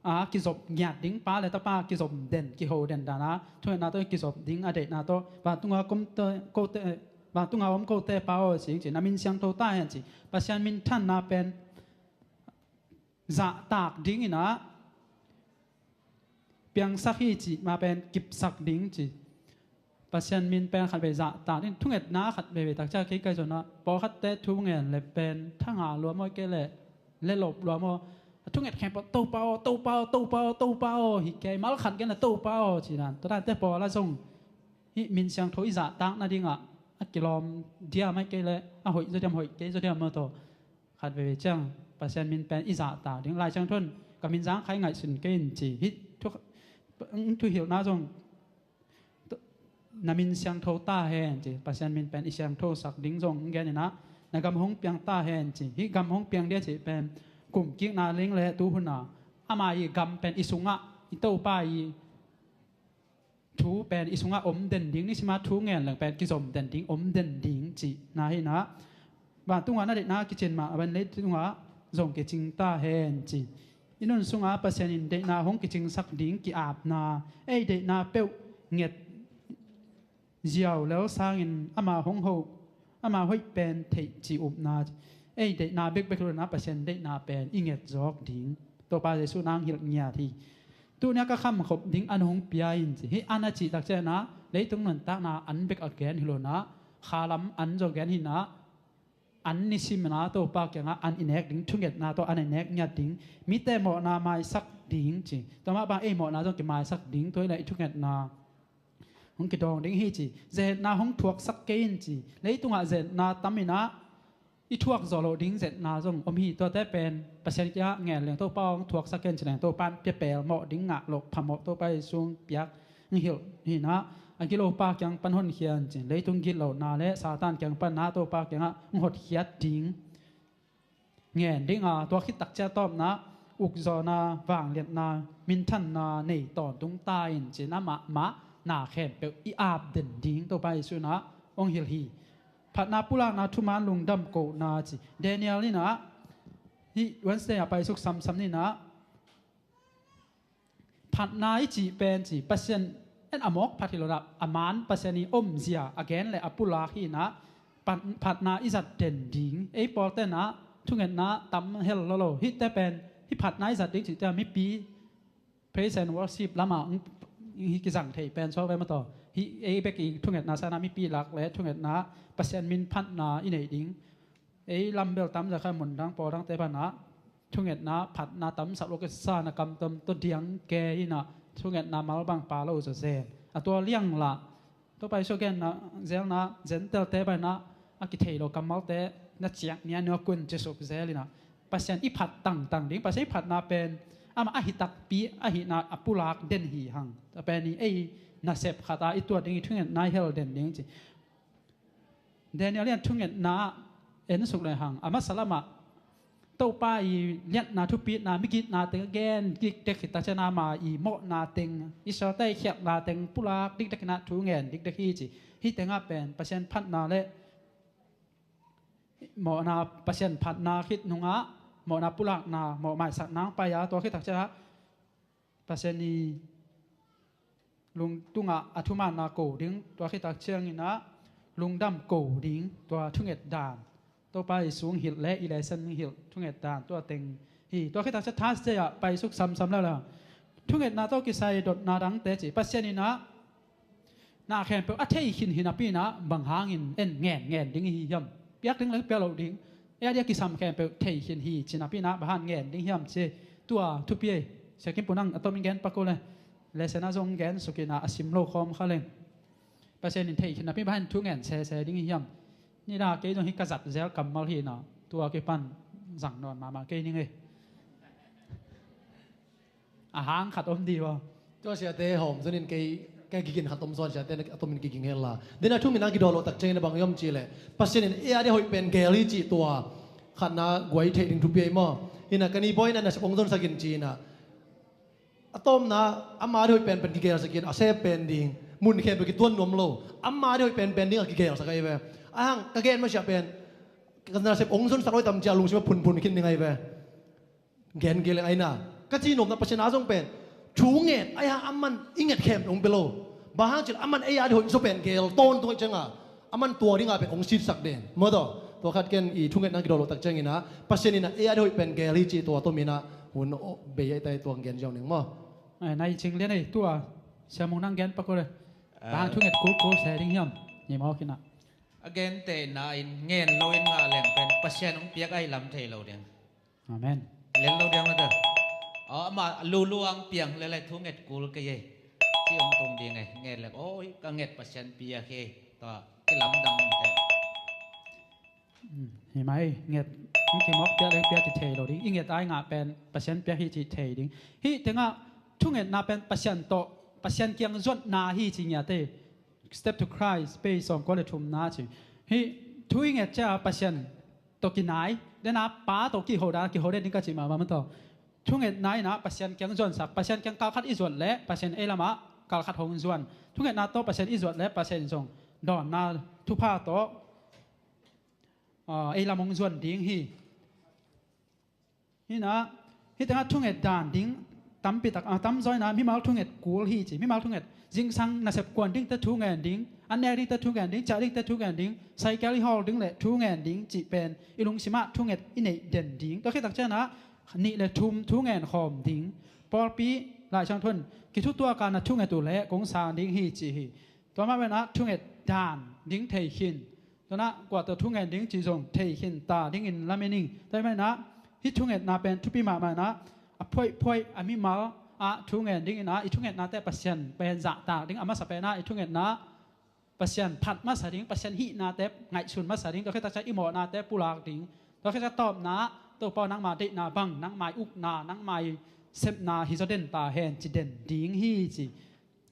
a kizop ngiat ding, pa le tapa kizop den, kiho den dan a thungetna tawh kizop ding a deihna tawh, vantunga om kote, vantunga om kote Pa aw, ci-in ci, na min siangtho ta hen ci. Pasian minthanna pen zahtak ding in a piangsak hi cih ma pen kipsak ding ci. Pasian min pen khat vei zahtak ding, thungetna khat vei vei tak ciang kei kai zon a, pawlkhatte thu ngen le pen thanga lua maw, kei le le lop lua maw. A thunget khempeuh Topa aw, Topa aw, Topa aw, Topa aw hi kei, mal khat gen le Topa aw ci dan. Tua dante pawl a zong hih min siangtho i zahtak nadingah a kilawm diam, ahih kei le a hoih zaw diam, hoih kei zaw diam maw, tawh khat veve ciang Pasian min pen i zahtak ding. Lai Siangtho in ka min zang kha i ngaihsun kei in ci. Hih thu, thuhilhna zong na min siangtho ta hen ci. Pasian min pen i siangthosak ding zong gen in a, na gam hong piang ta hen ci. Hih gam hong piang dia cih pen kumkikna ling le tu hun a ama i gam pen i sungah, i Topa i thu pen i sungah om den ding, nisima thu ngen leng pen kizom den ding, om den ding cihna hi in a, vantunga na deihna kicin mah a ban leitungah zong kicing ta hen ci. I nun sungah Pasian in deihna hong kicingsak ding ki-apna, ei deihna peuh nget ziau lel sangin ama hong hoh, ama hoih pen theih cih upna, ei deihna bekbek lo na Pasian deihna pen i nget zawk ding. Topa Jesuh nang hilh ngiat hi. Tunia ka khamkhop ding an hong pia in ci. Hih an a cih tak ciangin a, leitung nuntakna an bek a gen hi lo na, khalam an zong gen hi na, an nisim in a Topa kiangah an i nek ding, thungetna tawh an i nek ngiat ding, mite mawhna maisak ding ci. Tua mah bang ei mawhna zong kimaisak ding, tua hi leh i thungetna hong kidawng ding hi ci. Zetna hong thuaksak kei in ci. Leitungah zetna tam in a, i thuak zawh loh ding zetna zong om hi. Tuate pen Pasian kiangah ngen leng Topa hong thuaksak kei in ci leng Topa in pia pelmawh ding, ngah loh phamawh Topa Jesuh piak hong hilh hi na, a gilo pa kiang pan honkhia in ci. Leitung gitlohna le Satan kiang pan na Topa kiangah hong hotkhiat ding ngen ding a, tua khit tak ciang tawpna ukzawhna, vangliatna, minthanna nei tawntung ta in ci. Na mahmah na khempeuh i ap den ding Topa Jesuh in a hong hilh hi. Phatna, pulakna, thuman, lungdam kohna ci. Daniel in a, hih Wednesday a paisuk samsam in a, phatna i cih pen ci, Pasian in a mawk phat hi lo na, a man Pasian i omzia a gen le a pulak hi na, phat-, phatna i zat den ding. Ei pawlte na thungetna tam hel lo lo. Hihte pen, hih phatna i zat ding cihte a mipi praise and worship lamah hong, hih kizang thei pen suak ve maw taw. Hih ei bek i thungetna sana mipi lak le thungetna Pasian min phatna i nei ding. Ei lam bel tam zah kha, mun dang pawl dangte pan a thungetna phatna tamsak lo kisa na, kamtom tawh diang ke in a, thungetna mal bang pha lo zawzen. A tua liang lah Topa Jesuh genna zelna Gentile-te pan a, a kithei lo kammalte na ciak nia nua kun cisuk zel in a, Pasian i phat tangtang ding, Pasian i phatna pen amah ahi takpi ahihna a pulak den hi hang. Tua pen i ei nasep khat a i tuat ding, i thungetna i hel den ding ci. Daniel in thungetna en suk le hang, a masa lamah Topa i liatna, thupitna, migitna teng a gen dikdek hi ta ciang, ama i mawhna teng, Israel-te i khialhna teng pulak dikdek in a thu ngen dikdek hi ci. Hih tengah pen Pasian phatna le mawhna, Pasian phatna khit nungah mawhna pulakna, mawh maisakna hong pai a, tua khit tak ciangah Pasian i lungtungah a thumanna ko ding, tua khit tak ciangin a lungdam ko ding, tua thunget dan. Topa i sung hilh le i lesson hilh thunget dan, tua teng hi. Tua khit tak ciang Thursday ah paisuk samsam lala, thungetna tawh kisai dotna dangte ci. Pasian in a na khempeuh a thei khin hi napi in a, bang hangin en ngen ngen ding i hi hiam? Piak ding le pia lo ding. Ei a dia kisam khempeuh thei khin hi ci napi in a, bang hang ngen ding hiam ci. Tua thupi ei. Sia Kim Pu, nang a tomin gen pak o le. Lesson ah zong gen suk in a, a sim lo khawm kha leng. Pasian in thei khin napi bang hang thu ngen sese ding i hi hiam? Ni da kei zong hih ka zat zel kammal hi in a, tua kipan zang nawn mahmah kei ning ei. A hang khat om di ua. Tua siate hawm zon in kei, kei kigin khat om zaw, siate a tomin kiging hen la. Dena thungetna kidawn loh tak ciangin a bang hiam cih leh, Pasian in ei a dia hoih pen gel hi cih tua khatna guai theih ding thupi ei maw. Hi in a, ka ni bawi in a nasep hong zonsak in ci in a, a tawpna ama a dia hoih pen pen kigelsak in, a sep pen ding, mun khempeuh kituan nuam lo, ama a dia hoih pen pen ding a kigelsak ahi ve. A hang ka gen masiah pen ka nasep hong zonsak lo tam ci a lungsim a phunphun khin ding ahi ve. Gen kei leng ahi na, Ka ci nopna Pasian a zong pen thu nget a, aman i nget khem hong pia lo. Bang hang cih leh aman ei a ding hoih zaw pen gel tawntung ahih ciangin aman tua dingin pen hong sitsak den. Maw, tua khat ken i thungetna kidawn loh tak ciangin ah Pasian in ah ei a ding hoih pen gel hi cih tua tawh mi in ah hun bei a, ei ta tua gen ziau ning maw. Ai, nai cing lian ei tua. Siamung nang gen pak uh le. Bang hang thunget kulkul se ding hiam? Ni maw kinah. A gentehna in ngen loin ngah leng pen Pasian hong piak ahih lam thei lo ding. Amen. Lel lo ding mah ta. Aw, amah luluang piang lele thunget kul kei ei. Ci hong tung ding ei. Nget leng, oi, ka nget Pasian piak hi ei. Tua kilamdang in te. Hmm, hi mai, nget. Hong kimawk piak leng piak ci thei lo ding. I nget a i ngah pen Pasian piak hi ci thei ding. Hih tengah thungetna pen Pasian tawh, Pasian kiang zuatna hi ci ngiat ei. Step to Christ, page sawmkua le thumna ci. Hih thu i nget ciang Pasian tawh kinai, den a Pa tawh kiho dan, kiho den ding ka cih mahmah maw tawh. Thungetna in ah Pasian kiang zuansak, Pasian kiang kal khat i zuat leh Pasian ei lamah kal khat hong zuan. Thungetna tawh Pasian i zuat leh Pasian zong dawnna thupha tawh, ah, ei lam hong zuan ding hi. Hi in ah, hih tengah thunget dan ding tampi tak, ah, tamzaw in ah mimal thunget kul hi ci, mimal thunget, zingsang nasep kuan dingte thu ngen ding, an nek dingte thu ngen ding, ciah dingte thu ngen ding, cycle i hawl ding le thu ngen ding cih pen i lungsim ah thunget i neih den ding. Tua khit tak ciang ah nih le thum thu ngen khawm ding. Pawlpi Lai Siangtho in kithutuak a na thunget uh leh kong sang ding hi ci hi. Tua mah bangin ah thunget dan ding thei khin. Tua in ah kua tawh thu ngen ding cih zong thei khin ta dingin lamen ing. Tua ahih manin ah hih thungetna pen thupi mahmah in ah a phoihphoih a mimal ah thu ngen dingin ah i thungetnate Pasian pen zahtak ding, a masa pen ah i thungetna Pasian phat masa ding, Pasian hihnate ngaihsun masa ding, tua khit tak ciang i mawhnate pulak ding. Tua khit tak ciang tawpna ah Topa aw nangma deihna bang, nangma i ukna, nangma i sepna hi zaw den ta hen ci den ding hi ci.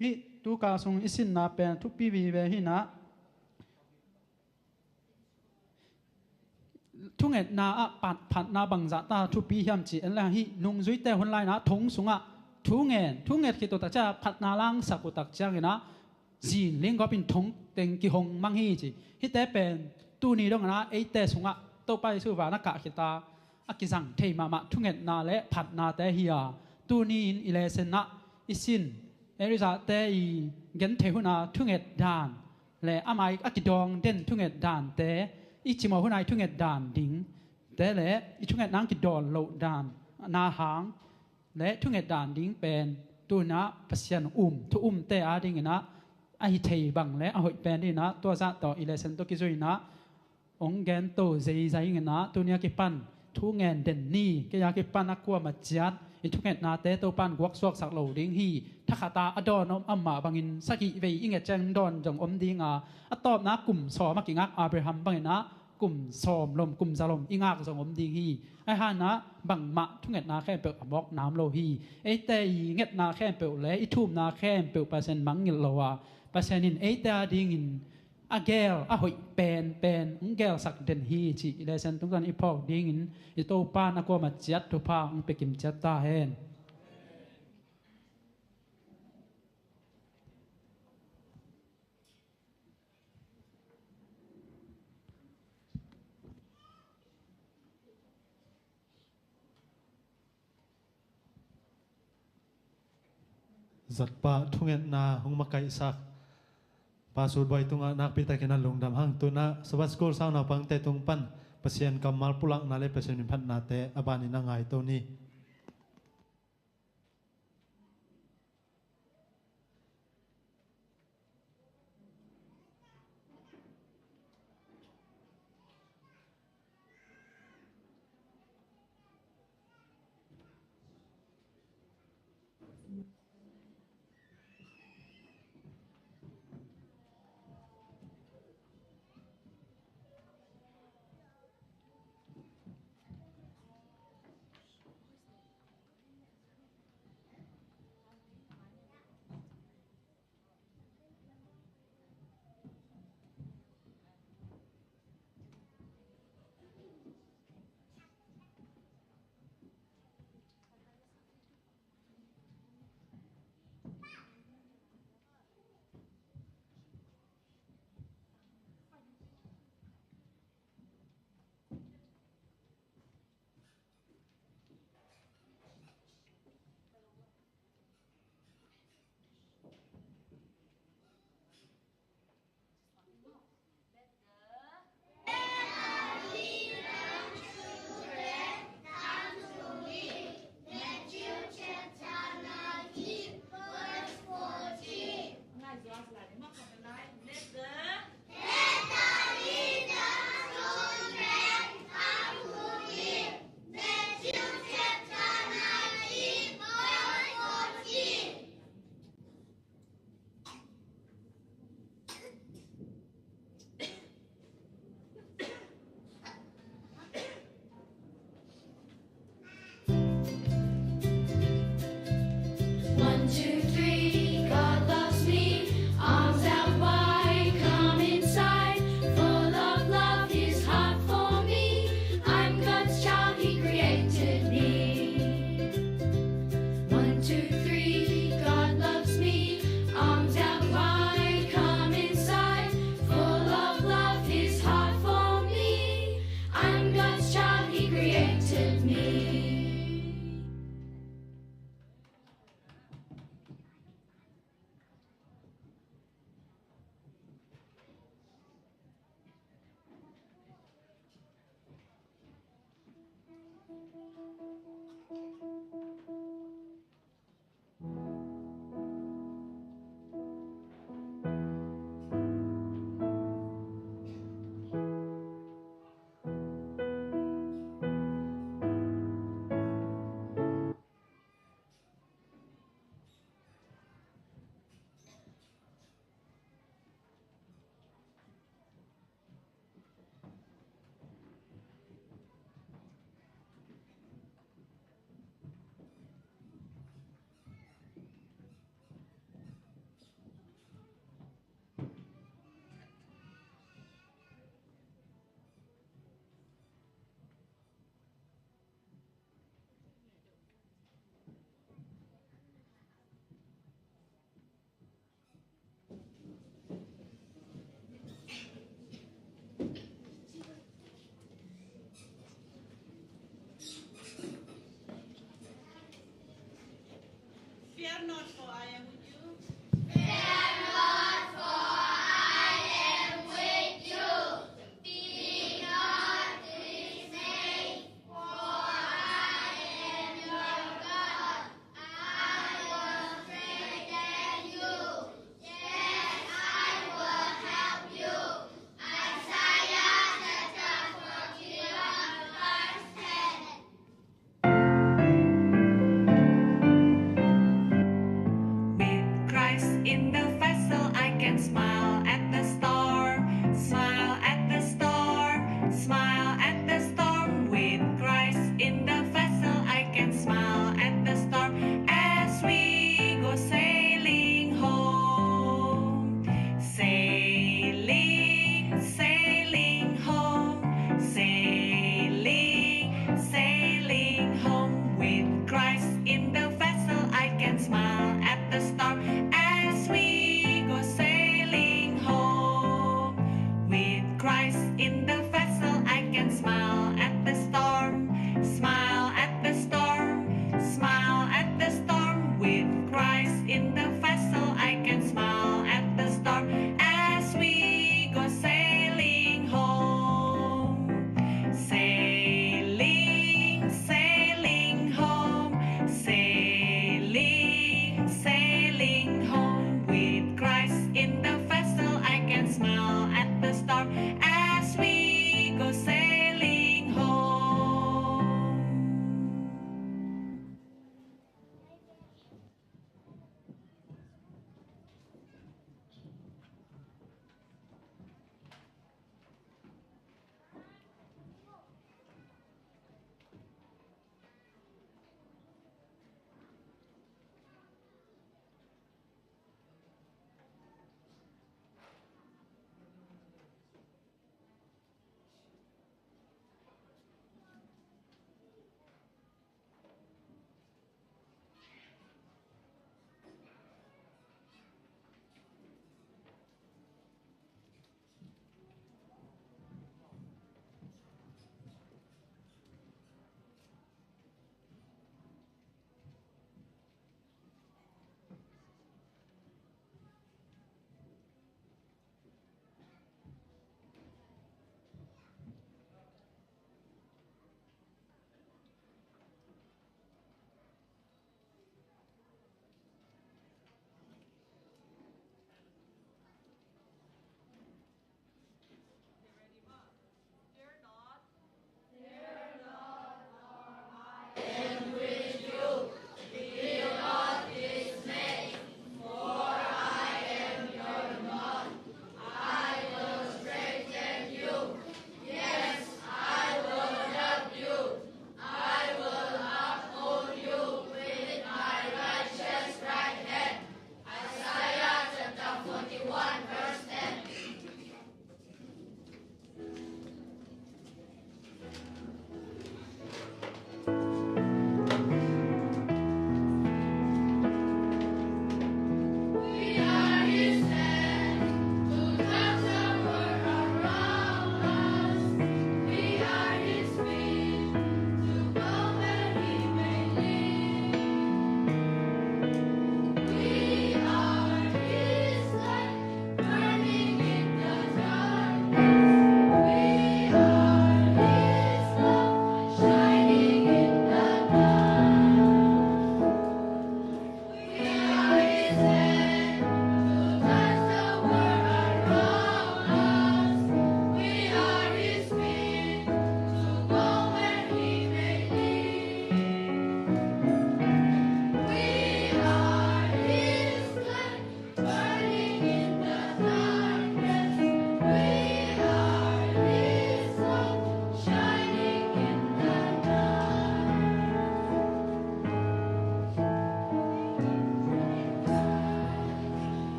Hih tu kal sung i sinna pen thupi vive hi in ah. Thungetna ah phat, phatna bangzah ta thupi hiam ci en leng hih nungzuite hun lai in ah thong sungah thu ngen, thu nget khit uh tak ciang phatna langsak uh tak ciangin ah zin linggawp in thong teng kihong mang hi ci. Hihte pen tuni dongin ah eite sungah Topa Jesu van a kah khit a a kizang thei mahmah thungetna le phatnate hi a, tuni in i lesson ah i sin Elizate i genthei hun a thunget dan le amah i a kidawng den thunget dante, i cimawh hun a i thunget dan dingte le i thungetna hong kidawn loh dan na hang le thunget dan ding pen tu in ah Pasian um, thu umte a dingin ah a hi thei bang le a hoih pen dingin ah tua zah tawh i lesson tawh kizui in ah hong gen to zeizai ing in ah, tuni a kipan thu ngen den ni, kei a kipan a kuamah ciat i thungetnate Topa in guaksuaksak lo ding hi. Thakhat a a dawn om amah bangin sagih vei i nget ciang dawn zong om ding a, a tawpna kum sawm a kingak Abraham bangin ah kum sawm lom, kum za lom i ngak zong om ding hi. Ahi hangin ah bangmah thungetna khempeuh a mawk nam lo hi. Eite i ngetna khempeuh le i thumna khempeuh Pasian mangngilh lo a, Pasian in eite a dingin a gel a hoih penpen hong gelsak den hi cih i lesson tungtawn i phawk dingin i Topa in a kuamah ciat thupha hong pia kim ciat ta hen. Zatpa thungetna hong makaihsak Pa Sut Bawi tungah nakpi takin a lungdam hang. Tu in ah Sabbath School sang naupangte tung pan Pasian kammal pulakna le Pasian minphatnate a banin a ngaito ni.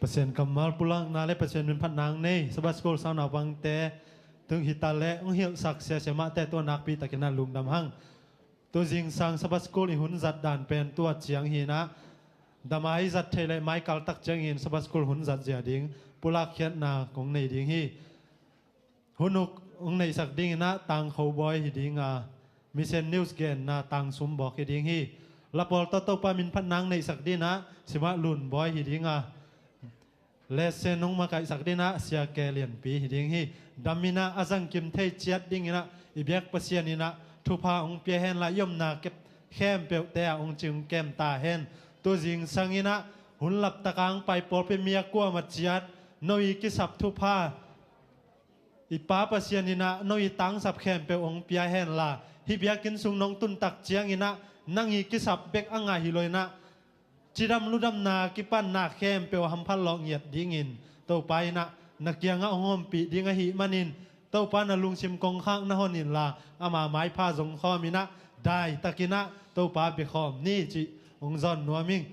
Pasian kammal pulakna le Pasian minphatna hong nei Sabbath School sau naupangte, tung hita le hong hilhsak siasia mahte tua nakpi takin ah lungdam hang. Tu zingsang Sabbath School i hun zat dan pen tua ciang hi in ah, damai zat theih le mai kaltak ciangin Sabbath School hun zat zia ding pulakkhiatna kong nei ding hi. Hun uk hong neihsak ding in ah Tang Kho Bawi hi ding a, Mission News genna Tang Sum Bawk hi ding hi. Lapawl tawh Topa minphatna hong neihsak ding in ah Simah Lun Bawi hi ding a, lesson hong makaihsak ding in ah Sia Ke Lianpi hi ding hi. Dam in ah a zangkim thei ciat ding in ah i biak Pasian in ah thupha hong pia hen la, i omna kep khempeuhte ah hong cing kem ta hen. Tu zingsang in ah hun laptak a hong pai pawlpi mi a kuamah ciat no i kisap thupha i Pa Pasian in ah no i tangsap khempeuh hong pia hen la, hih biakinn sung nong tun tak ciangin ah nang i kisap bek a ngah hi lo in ah, cidam ludamna kipanna khempeuh hamphat lawh ngiat dingin Topa in ah na kiangah hong ompih ding ahih manin, Topa na lungsim kongkhak na hon in la, ama maipha zong khawm in ah daitakin ah Topa bia khawm ni cih hong zawn nuam ing.